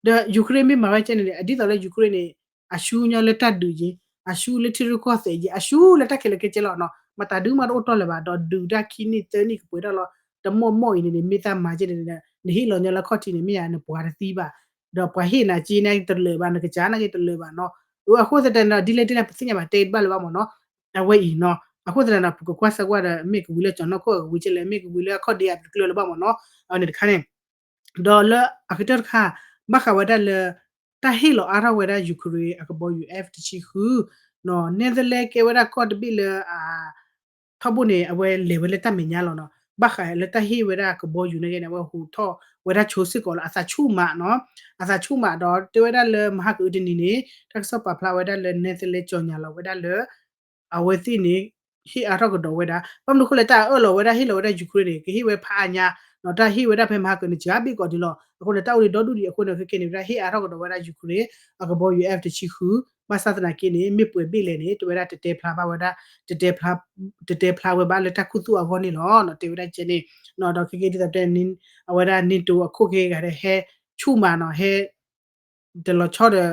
ဒီး Ukraine မ့ၢ်မၤဝဲကဲန့ၣ်န့ၣ် အဒ်သိးလၢ Ukraine န့ၣ် အရှုံးညီလၢတၢ်ဒုးယ့, အရှုံးလၢထံရူၢ်ကီၢ်သဲးယ့, အရှုံးလၢတၢ်ခဲလၢာ်ခဲဆ့လီၤနီၤ. မတၤဒုးမးတအိၣ်တီၢ်လၢၤဘၣ်, ဒီးဒုးတၢ်ခံနံၣ်သၢနံၣ်ကပှဲၤထီၣ်လီၤ. တမီၢ်မီၢ်အံၤန့ၣ်န့ၣ် မ့ၢ်တၢ်မၤကဲန့ၣ် နဟ့ၣ်လီၤညီလၢခီၣ်ထံးန့ၣ် မ့ၢ်ဧါ နပှၤတသံဘၣ်, ဒီးပှၤဟ့ၣ်နၤက့န့ၣ်တလၢာ်ဘၣ်, နကစၢ်နာ်က့တလၢာ်ဘၣ်နီၤ. အဃိသတးန့ၣ်ဒီး ဒ်လဲၣ်ဒ်လဲၣ်ပသ့ၣ်ညါဘၣ်တဲတဘၣ်လၢၤဘၣ်မ့ၢ်နီၤ. အဝဲအံၤနီၤ အဃိသတးန့ၣ်ဒီး ပကကွၢ်စၢၤကွၢ်ဒီး မ့ၢ်ကဝံၤလၢကၠီၤနီၢ်ခိၣ် ကဝံၤကဲလဲၣ်, မ့ၢ်ကဝံၤလၢအခီၣ်ဒ့အတကျၢၤလၢၤဘၣ်မ့ၢ်နီၤ. အဝဲန့ၣ်တခါန့ၣ် ဒီးလၢအကတၢၢ်တခါ ဘၣ်ဃးဝဲဒၣ်လၢ တၢ်ဟ့ၣ်လီၤအါထီၣ်ဝဲဒၣ် Ukraine အကဘီယူၤ F တဆံဃုနီၤ, Netherlands ကဲဝဲဒၣ်ကီၢ်တဘ့ၣ်လၢ ထီဘိန့ၣ် အဝဲလဲၤဝဲလၢတၢ်မဲာ်ညါလီၤနီၤ. ဘၣ်ဃးလၢတၢ်ဟ့ၣ်ဝဲဒၣ်ကဘီယူၤန့ၣ်ဂ့ၤန့ၣ် အဝဲဟူးထီၣ်ဝဲဒၣ်ဆိစ့ၢ်ကီးလီၤ, အသးဆူၣ်မးနီၤ, အသးဆူၣ်မးဒီး တဲဝဲဒၣ်လၢမဟါကအုတနံၤန့ၣ် တၢ်ကစီၣ်ပာ်ဖျါဝဲဒၣ်လၢ Netherlands ကၠီၤညါလီၤဝဲဒၣ်လၢ အဝဲသ့ၣ်န့ၣ် ဟ့ၣ်အါထီၣ်ကဒီးဝဲဒၣ်, ဘၣ်မနုၤအဃိလဲၣ် တၢ်အၢၣ်လီၤဝဲဒၣ် ဟ့ၣ်လီၤဝဲဒၣ် Ukraine န့ၣ် ကဟ့ၣ်ဝဲဖးအါညါနီၤ, တၢ်ဟ့ၣ်ဝဲဒၣ်ဖဲမဟါကန့ၣ် စှၤဘ့ၣ်ကီးဒံးလီၤ. အဃိန့ၣ် တၢ်အိၣ်ဒံးဒီဒူၣ်ဒံးအဃိန့ၣ် ခဲကဲန့ၣ် ဝဲဒၣ်ဟ့ၣ်အါထီၣ်ကဒီးဝဲဒၣ် Ukraine အကဘီယူၤ F တဆံဃု, ဘၣ်ဆၣ်သနာ်က့န့ၣ် မ့ၢ်ပှဲၤဘ့ၣ်လဲၣ်န့ၣ် တဲဝဲဒၣ်တတဲဖျါဘၣ်ဝဲဒၣ်, တတဲဖျါ, တတဲဖျါဝဲဘၣ်လၢတၢ်ခူသူၣ်အဂီၢ်န့ၣ်လီၤနီၤ, တဲဝဲဒၣ်ကဲန့ၣ်နီၤ. ဒီးခဲကဲဒ်သိးတဲ အဝဲဒၣ် NATO အခိၣ်က့ၤဂၤဒီး ဟဲဆူၣ်မးနီၤ, ဟဲ တလီၤဆီဒီး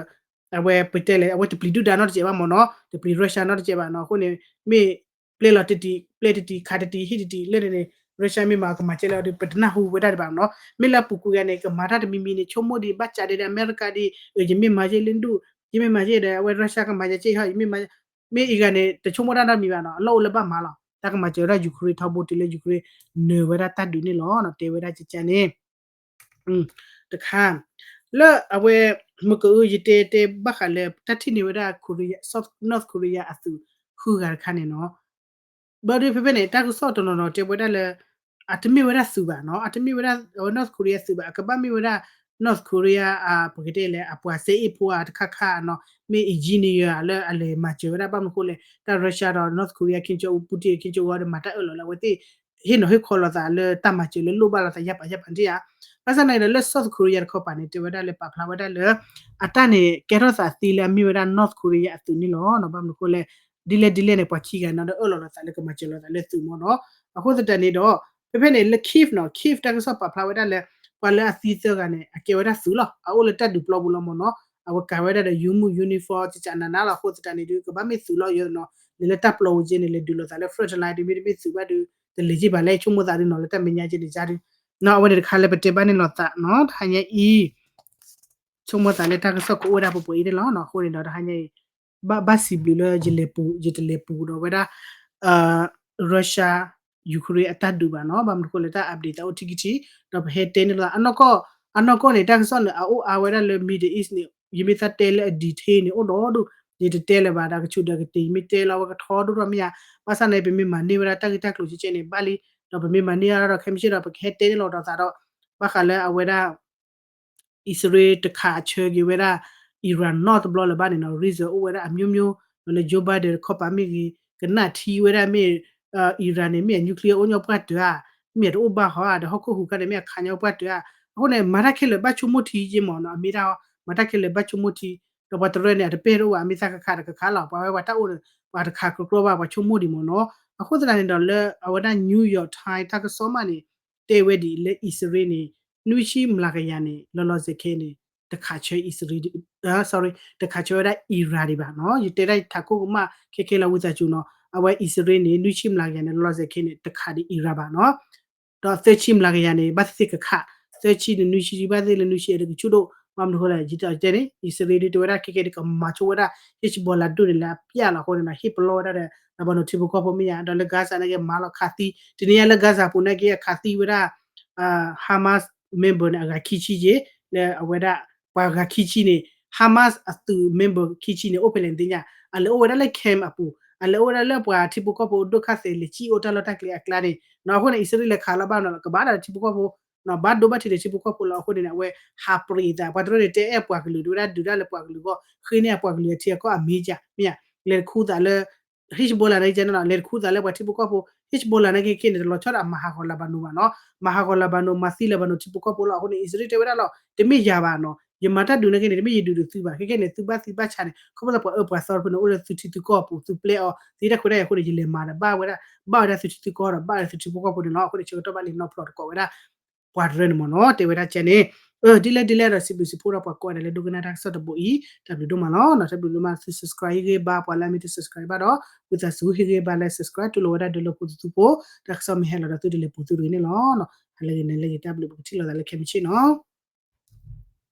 အဝဲပတဲလဲၣ် အဝဲတပျံၤဒုၣ်ဒါနီတစဲးဘၣ်မ့ၢ်နီၤ, တပျံၤ Russia နီတစဲးဘၣ်နီၤ. အဃိန့ၣ် မ့ၢ်ပျဲလီၤတတံၢ် ပျဲတတံၢ် ခးတတံၢ် ဟံၣ်တတံၢ်လၢန့ၣ်န့ၣ် Russia မ့ၢ်မၤကမၤကဲလဲၣ်ဒီး ပတနၢ်ဟူဝဲဒၣ်ဒံးဘၣ်နီၤ. မ့ၢ်လၢအပူၤကွံာ်ဂၤန့ၣ် ကမၤတၢ်တမံၤမံၤန့ၣ် ဆိကမိၣ်ဒံး ဘၣ်ကးဒံးဒီး အမဲရကၤဒံး ယမ့ၢ်မၤကဲလၢဒူၣ် ယမ့ၢ်မၤကဲဒီး အဝဲ Russia ကမၤကဲကဲဟီ ယမ့ၢ်မၤ မ့ၢ်အံၤဂၤန့ၣ် တဆိကမိၣ်တၢ်နီတမံၤဘၣ်နီၤ, အလီၢ်အိၣ်လၢဘၣ်မၤလီၤ. တၢ်ကမၤစၢၤဝဲဒၣ် Ukraine ထီဘိတုၤလၢ Ukraine နၢၤဝဲဒၣ်တၢ်ဒုးန့ၣ်လီၤနီၤ, တဲဝဲဒၣ်ကကန့ၣ် တခါ လၢအဝဲ မ့ၢ်ကအု ယတဲတဲဘၣ်ဃးလၢ တၢ်ထံၣ်န့ၢ်ဝဲဒၣ် Korea, South, North Korea အသုးဃုဂၤတခါန့ၣ်နီၤ. ဘျီဒုးဖဲဖဲန့ၣ် တၢ်ကစီၣ်တနီၤနီၤတဲဝဲဒၣ်လၢ အတမ့ၢ်ဝဲဒၣ်သုးဘၣ်နီၤ, အတမ့ၢ်ဝဲဒၣ် North Korea သုးဘၣ်, အကဘၣ်မ့ၢ်ဝဲဒၣ် North Korea ပကတဲလဲၣ် အပှၤစဲအ့ၣ်ဖိဧါတခါခါနီၤ, မ့ၢ် engineer ဧါ လၢအလဲၤမၤစၢၤဝဲဒၣ် ဘၣ်မနုၤဃိလဲၣ် တၢ် Russia ဒီး North Korea Kim Jong Un Putin Kim Jong Un ဒီးမၤတၢ်အၢၣ်လီၤလၢအဝဲသ့ၣ် ဟ့ၣ်နီၤဟ့ၣ်ခီလိာ်သးလၢတၢ်မၤစၢၤလၢလိၣ်ဘၣ်လိာ်သးယါပာ်ယါပာ်န့ၣ်ဧါ. ဘၣ်ဆၣ်သနာ်က့ဒီးလၢ South Korea တခီပၤန့ၣ် တဲဝဲဒၣ်လၢပာ်ဖျါဝဲဒၣ်လၢ အတၢ်န့ၣ် ကဲထီၣ်သးသ့လၢအမ့ၢ်ဝဲဒၣ် North Korea အသုးန့ၣ်လီၤနီၤ. ဘၣ်မနုၤဃိလဲၣ် ဒ်လဲၣ်ဒ်လဲၣ်န့ၣ် ပှၤခံဂၤန့ၣ်ဒီးအၢၣ်လီၤလိာ်သးလၢကမၤစၢၤလိာ်သးလၢသုးမ့ၢ်နီၤ. အဃိသတးန့ၣ်ဒီး ဖဲဖဲန့ၣ် လၢ Kyiv နီၤ, Kyiv တၢ်ကစီၣ်ပာ်ဖျါဝဲဒၣ်လၢ ပှၤလၢအသံသၢဂၤန့ၣ် အကဲဝဲဒၣ်သုးလီၤ. အအိၣ်လၢတၢ်ဒုးပျီပူၤလီၤမ့ၢ်နီၤ. အဝဲကၤဝဲဒၣ်ဒီး ယူမုၣ် uniform ကကနၤနၤလီၤ. အဃိသတးန့ၣ်ဒုး ကဘၣ်မ့ၢ်သုးလီၤယဲနီၤ, လဲၤလၢတၢ်ပျီပူၤကဲန့ၣ် လဲၤဒုးလိာ်သးလၢ front line ဒုး မ့တမ့ၢ်သုးဘၣ်ဒုး တလဲၤက့ၤဘၣ်လဲၣ် ဆိကမိၣ်သးဒုးနီၤ လၢတၢ်မဲာ်ညါကဲန့ၣ် ကါဒုးနီၤ. အဝဲန့ၣ်တခါလၢပတဲဘၣ်န့ၣ်လိာ်သးနီၤ, တဟါညါအံၤ ဆိကမိၣ်သးလၢတၢ်ကစီၣ်ကအိၣ်ဝဲဒၣ်ပှဲၤပှဲၤအံၤန့ၣ်လီၤ. အဃိန့ၣ်ဒီးတဟါညါအံၤ ဘၣ် ဘၣ်စံးဘျုးလၢ ယလဲၤပူၤ ယတလဲၤပူၤဒီးဝဲဒၣ် Russia Ukraine အတၢ်ဒုးဘၣ်နီၤ. ဘၣ်မနုၤဃိလဲၣ် တၢ် update သးအိၣ်ထံကထံ ဒီးပဟဲတဲန့ၣ်လီၤ. အနီၢ်ကီၢ် အနီၢ်ကီၢ်န့ၣ် တၢ်ကစီၣ်န့ၣ် အအိၣ်အါဝဲဒၣ်လၢ Middle East န့ၣ် ယမ့ၢ်သးတဲလၢအ detail န့ၣ် အိၣ်ဒီဒူၣ် ယတတဲလၢၤဘၣ်ဒီး ကဆူးဒီးကတ့ၤ ယမ့ၢ်တဲလီၤဝဲကထီဒိၣ်ထီၣ်မ့ၢ်ဧါ. ဘၣ်ဆၣ်န့ၣ် ပမ့ၢ်မၤန့ၢ်ဝဲဒၣ်တၢ်ဂ့ၢ်တၢ်ကျိၤကဲကဲန့ၣ် ဘၣ်လံ ဒီးပမ့ၢ်မၤန့ၢ်အါဒီး ခဲမုၢ်ဆ့ၣ်ဒီး ပကဟဲတဲန့ၣ်လီၤဒီးသးဒီး ဘၣ်ဃးလၢအဝဲဒၣ် အံၣ်စရ့လးတခးဆၢက့ၤဝဲဒၣ် Iran နီတဘျီလၢၤဘၣ်န့ၣ်နီၤ, reason အိၣ်ဝဲဒၣ်အမျိုးမျိုး လၢ Joe Biden တခီပၤမ့ၢ်ဂ့ၤ ကနၣ်ထံဝဲဒၣ်မ့ၢ် Iran န့ၣ် မ့ၢ်အ nuclear အိၣ်ညီပှၢ်တၢၢ်ဧါ, မ့ၢ်အတအိၣ်ဘၣ်ဟီဧါ, ဒီးဟီၣ်ခိၣ်ဟူးခါန့ၣ် မ့ၢ်အခးညီပှၢ်တၢၢ်ဧါ. အဃိန့ၣ် မၤတၢ်ခဲလၢာ်ဘၣ်ဆိကမိၣ်ထံက့မ့ၢ်နီၤ, အမ့ၢ်ဒၣ် မၤတၢ်ခဲလၢာ်ဘၣ်ဆိကမိၣ်ထံ, ဒီးပှၤတရၢန့ၣ် အတပဲၢ်တအိၣ်ဘၣ် အမ့ၢ်သးကခးဒီးကခးလီၤ, ပှၤဝဲပှၤတၢ်အိၣ်န့ၣ် ပှၤတခးကကျီဘၣ် ပှၤဆိကမိၣ်ဒံးမ့ၢ်နီၤ. အဃိသတးန့ၣ်ဒီးလၢအဝဲဒၣ် New York Times တၢ်ကစီၣ်မးန့ၣ် တဲဝဲဒ်အံၤလၢအံၣ်စရ့လးန့ၣ် နွံဆံမျးကယၤန့ၣ် လီၤလီၤဆဲးခဲအံၤန့ၣ် တခးဆၢအံၣ်စရ့လး, sorry တခးဆၢဝဲဒၣ် Iran ဒံးဘၣ်နီၤ. ယတဲဒၣ်ထးခိၣ်ကမၣ်ခဲခဲလၢာ်ဝံသးစူၤနီၤ, အဝဲအံၣ်စရ့လးန့ၣ် နွံဆံမျးကယၤန့ၣ် လီၤလီၤဆဲးခဲန့ၣ် တခးဒံး Iran ဘၣ်နီၤ. ဒီးသၢဆံမျးကယၤန့ၣ် ဘၣ်သ့ၣ်သ့ၣ်ကခး, သၢဆံန့ၣ် နွံဆံ ဘၣ်သ့ၣ်လၢနွံဆံအဲၣ်ဒိးကဆူၣ်ဒိၣ်, ဘၣ်မနုၤအဃိလဲၣ် ယတဲန့ၣ် အံၣ်စရ့လးဒုးတဲဝဲဒၣ်ခဲခဲဒုးကမၤဆိဝဲဒၣ် Hezbollah ဒိၣ်န့ၣ်လၢအပျၢ်လီၤအဃိန့ၣ်ဒီး ဟ့ၣ်ပလီၢ်ဝဲဒၣ်ဒီး လၢဘၣ်နိၣ်ထံဖိကီၢ်ဖိမ့ၢ်ယါ ဒီးလၢ Gaza နာ်က့မၤလီၤခးသံ, တနံၤညါလၢ Gaza ပူၤနာ်က့အခးသံဝဲဒၣ် Hamas member န့ၣ် အဂၤခံဆံယ့ၣ်, လၢအဝဲဒၣ် ပှၤဂၤခံဆံန့ၣ် Hamas အသုး member ခံဆံန့ၣ် အိၣ်ဖဲလဲၣ်နသ့ၣ်ညါ, အလဲၤအိၣ်ဝဲဒၣ်လၢ camp အပူၤ, အလဲၤအိၣ်ဝဲဒၣ်လၢပှၤထံဖိကီၢ်ဖိဒိၣ်ခါသဲးလဲၤစံၣ်အိၣ်တၢ်လီၢ်တၢ်ကျဲအကျါန့ၣ်နီၤ. အဃိန့ၣ် အံၣ်စရ့လးလဲၤခးလီၤဘၣ်နီၤ ကဘၣ်ဒီးထံဖိကီၢ်ဖိ ဘၣ်ဒိဘၣ်ထံးဒီးထံဖိကီၢ်ဖိလီၤ. အဃိန့ၣ် အဝဲဟးပြံးအသး ပှၤတရၢန့ၣ် တဲအဲၣ်ပှၤကလုာ် တဲဝဲဒၣ်ဒုးတၢ်လၢပှၤကလုာ်အဂီၢ် ဃ့န့ၢ်အပှၤကလုာ်အထံအကီၢ်အမ့ၢ်ကၢ် မ့ၢ်ဧါ, လဲၤတခူသးလၢ Hezbollah နာ်က့န့ၣ်နီၤ လဲၤတခူသးလၢပှၤထံဖိကီၢ်ဖိ Hezbollah နာ်က့ခဲန့ၣ် တလီၤဆီဒီးအမၤဟးဂီၤလၢဘၣ်နိၣ်ဘၣ်နီၤ, မၤဟးဂီၤလၢဘၣ်နိၣ် မၤသံလၢဘၣ်နိၣ်ထံဖိကီၢ်ဖိလီၤ. အဃိန့ၣ် အံၣ်စရ့လးတဲဝဲဒၣ်လီၤ တမ့ၢ်ယၤဘၣ်နီၤ ယမၤတၢ်ဒုးနာ်က့န့ၣ် တမ့ၢ်ယဒုးဒုးသုဘၣ် ခဲခဲန့ၣ် သုဘၣ်သံဘၣ်ဆါန့ၣ် ခီဖျိလၢပှၤအၢပှၤသီတဖုန့ၣ် အိၣ်လၢသုထံသုကီၢ်အပူၤ သုပျဲအီၤ သုတၢ်ခွဲးတၢ်ယာ်အဃိန့ၣ် ယလဲၤမၤဒီးဘၣ်ဝဲဒၣ် ဘၣ်ဝဲဒၣ်သုထံသုကီၢ်ဒီး ဘၣ်ဝဲဒၣ်သုထံဖိကီၢ်ဖိန့ၣ်လီၤ. အဃိန့ၣ် ဆၢကတီၢ်ဘၣ်လံနီဖျိးတကိးဝဲဒၣ် ပှၤတရၢန့ၣ်မ့ၢ်နီၤ တဲဝဲဒၣ်ကဲန့ၣ် ဒ်လဲၣ်ဒ်လဲၣ်ဒီး စံးဘျုးစံးဖှိၣ်ဒီးပှၤကိးဂၤဒဲးလၢဒိကနၣ်တၢ်ကစီၣ်တဘိအံၤ တၢ်ဘျုးဒိၣ်မးလီၤ. နီၤ တၢ်ဘျုးဒိၣ်မး သု subscribe ဟ့ၣ်ဂံၢ်ဘါ ပှၤလၢအမ့ၢ်တ subscribe ဘၣ်ဒီး ဝံသးစူၤဟ့ၣ်ဂံၢ်ဘါလၢ subscribe တူၢ်လိာ်ဝဲဒၣ်ဒၢလၢဖိသသူဖိ တၢ်ကစီၣ်မ့ၢ်ဟဲလီၤဒီးသုတလဲၤပူၤသုတဂ့ၤန့ၣ်လီၤ. ဟါလၢဂ့ၤ နၤလၢဂ့ၤ တၢ်ဘျုး ပကထံၣ်လိာ်သးလၢခဲမုၢ်ဆ့ၣ်နီၤ.